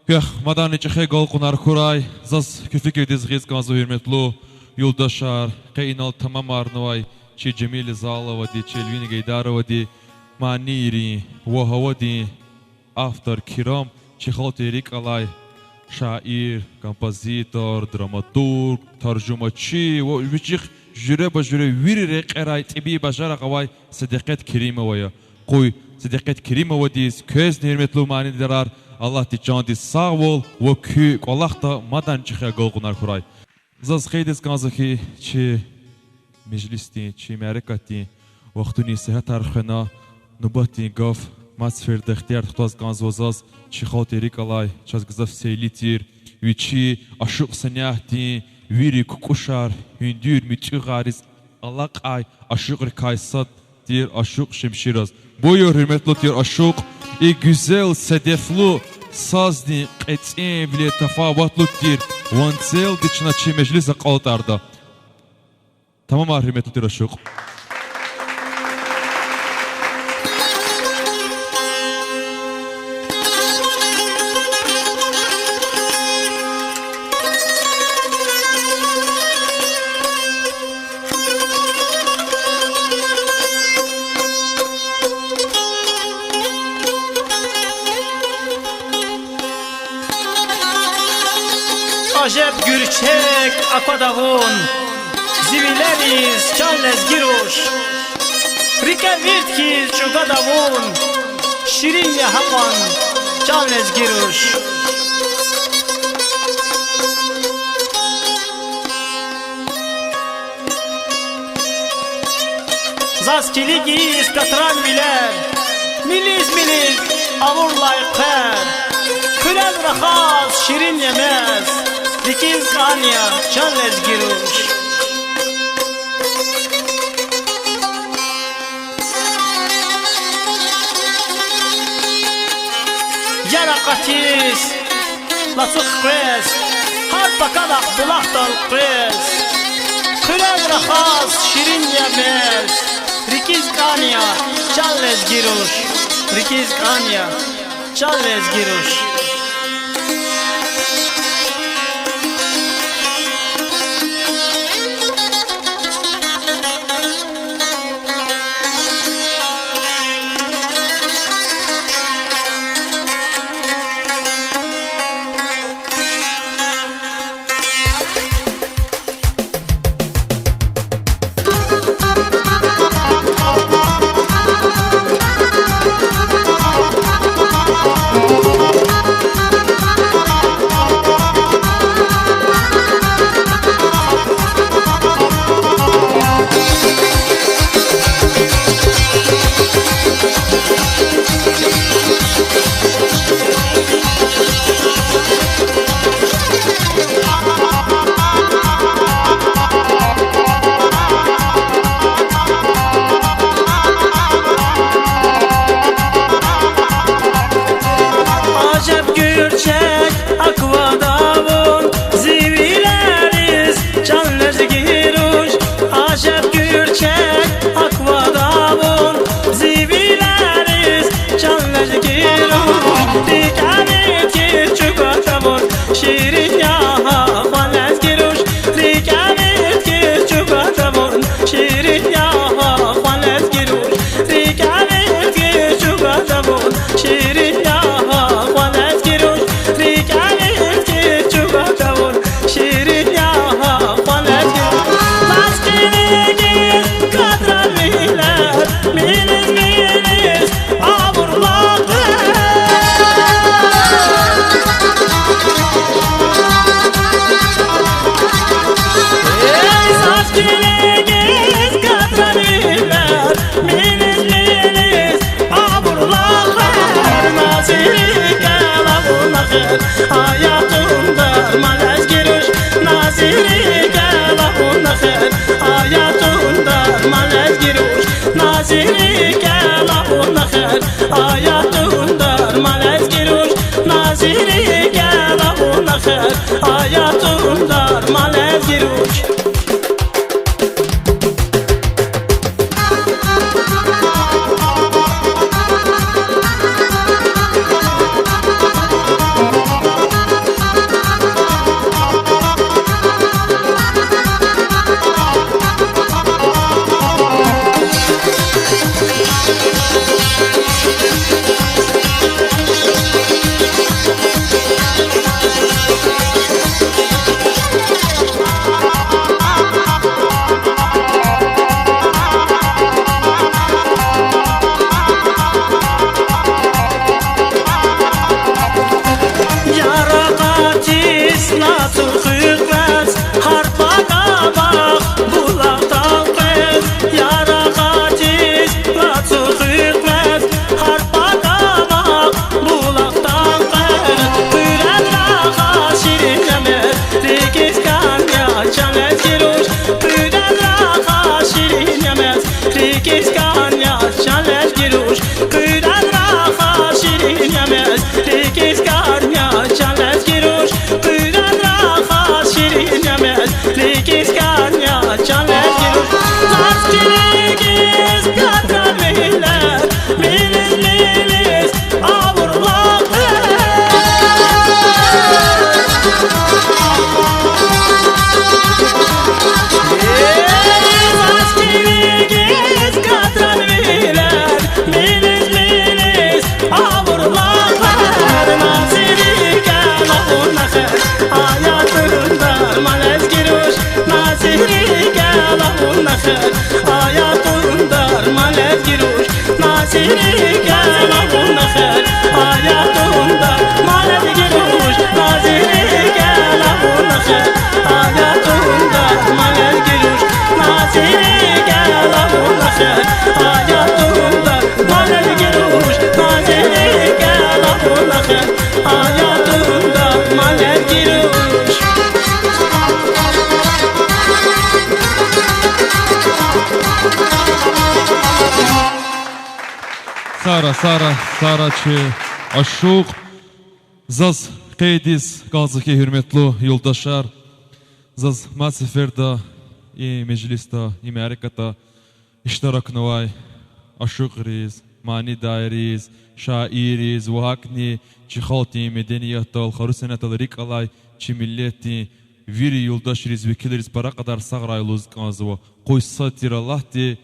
квехъ мадни чӀехи агалкьунар хьурай. Заз куь фикирдиз гъиз кӀанзава, гьуьрметлу юлдашар, къе инал тамамарнавай чи Жемилизаловади, чи Эльвина Гейдаровади манийрин ва гьавадин автор Кирам, чи халкьдин рикӀ алай шаир, композитор, драматург, таржумачи ва вичихъ жуьреба-жуьре вири рекьерай тӀибий бажарагъ авай Седекъет Керимова я. Къуй Седекъет Керимовадиз квезни, гьуьрметлу манидарар, Аллагьди чандиз сагъвал ва куь кӀвалахда мадни чӀехи агалкьунар хьурай. Заз къейдиз кӀанзава хьи, чи межлисдин, чи мярекатдин вахтунин сягьатар хвена, нубатдин гаф мад сеферда ихтияр тухузваз кӀанзава заз чи халкьдин рикӀ алай, чаз гзаф сейли тир, вичи ашукь санятдин вири кукӀушар, гьуьндуьр муьтӀуьгъариз алакьай ашукьрикай сад тир ашукь Шемшираз. Буюр, гьуьрметлу тир ашукь, и гуьзел седефлу саздин кьецӀивиле тафаватлу тир ванцелди чна чи межлис акьалтӀарда. Тамамар, гьуьрметлу тир ашукь. Ажеб гуьрчег аквада вун, зи вилериз, чан лезги руш. РикӀе вирт хьиз чӀугвада вун, ширин я гьакьван, чан лезги руш. Заз килигиз катран вилер, милиз-милиз авурла и хъвер. Хъуьрел рахаз ширин я мез, рикӀиз кӀан я, чан лезги руш. Къатиз, лацу къвез, гьар пакалахъ булахдал къвез, хъуьрез рахаз ширин я мез, рикӀиз кӀан я, чан лезги руш, рикӀиз кӀан я, чан лезги руш. Ажеб гуьрчег аквада вун, зи вилериз, чан лезги руш. Ажеб гуьрчег аквада вун, зи вилериз, чан лезги руш. РикӀе вирт хьиз чӀугвада вун, ширин я гьа хва лезги руш. РикӀе вирт хьиз чӀугвада вун, ширин я гьа хва лезги руш. РикӀе вирт хьиз чӀугвада вун, ширин я гьа хва лезги руш. РикӀе вирт хьиз чӀугвада вун, ширин я гьа хва лезги руш. Лезги рикӀиз катран вилер, милиз-милиз авур лакъер. Эй, лезги рикӀиз катран вилер, милиз-милиз авур лакъер. На зи рикӀел авуна хер, аятундар ма лезги руш. На зи рикӀел авуна хер, аятундар ма лезги руш. На зи рикӀел авуна хер, аятундар ма лезги руш. На зи рикӀел авуна хер, аятундар ма лезги руш. Яракатиз лацу хуьх квез, гьар пакамахъ булахдал къвез. Яракатиз лацу хуьх квез, гьар пакамахъ булахдал къвез. Къуьрен рахаз ширин я мез, рикӀиз кӀан я, чан лезги руш. Къуьрен рахаз ширин я мез, рикӀиз кӀан я, чан лезги руш. Къуьрен рахаз ширин я мез, рикӀиз кӀан я, чан лезги руш. Къуьрен рахаз ширин я мез, рикӀиз кӀан я, чан лезги руш. Лезги рикӀиз катран вилер, милиз-милиз авур лакъер. Эй, лезги рикӀиз катран вилер, милиз-милиз авур лакъер. На зи рикӀел авуна хер, аятундар ма лезги руш. На зи рикӀел авуна хер, аятундар ма лезги руш. На зи рикӀел авуна хер, аятундар ма лезги руш. На зи рикӀел авуна хер, аятундар ма лезги руш. На зи рикӀел авуна хер, аятундар ма лезги руш. На зи рикӀел авуна хер, аятундар ма лезги руш. Сара, Сара, Сара чи ашукь. Заз къейдиз кӀанзава хьи, гьуьрметлу юлдашар, заз мад сеферда и межлисда, и мярекатда иштиракнавай ашукьриз, манидарриз, шаирриз ва гьакӀни чи халкьдин медениятдал, хару-сенятдал рикӀ алай чи миллетдин вири юлдашриз, векилриз пара кьадар сагърай лугьуз кӀанзава. Къуй сад тир Аллагьди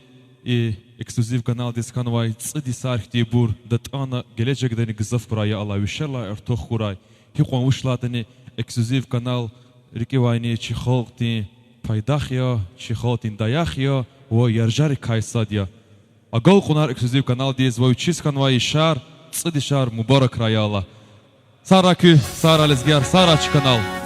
и эксклюзив каналдиз хьанвай цӀуд йисар хьтинбур датӀана гележегдани гзаф хьурай, я Аллагь, вишелай артух хьурай. Гьикьван вуч лагьайтӀани, эксклюзив канал рикӀивайни чи халкьдин пайдах я, чи халкьдин даях я ва яржарикай сад я. Агалкьунар эксклюзив каналдиз ва вичиз хьанвай йисар, цӀуд йисар мубаракрай, я Аллагь. Сагърай куьн, сагърай лезгияр, сагърай чи канал.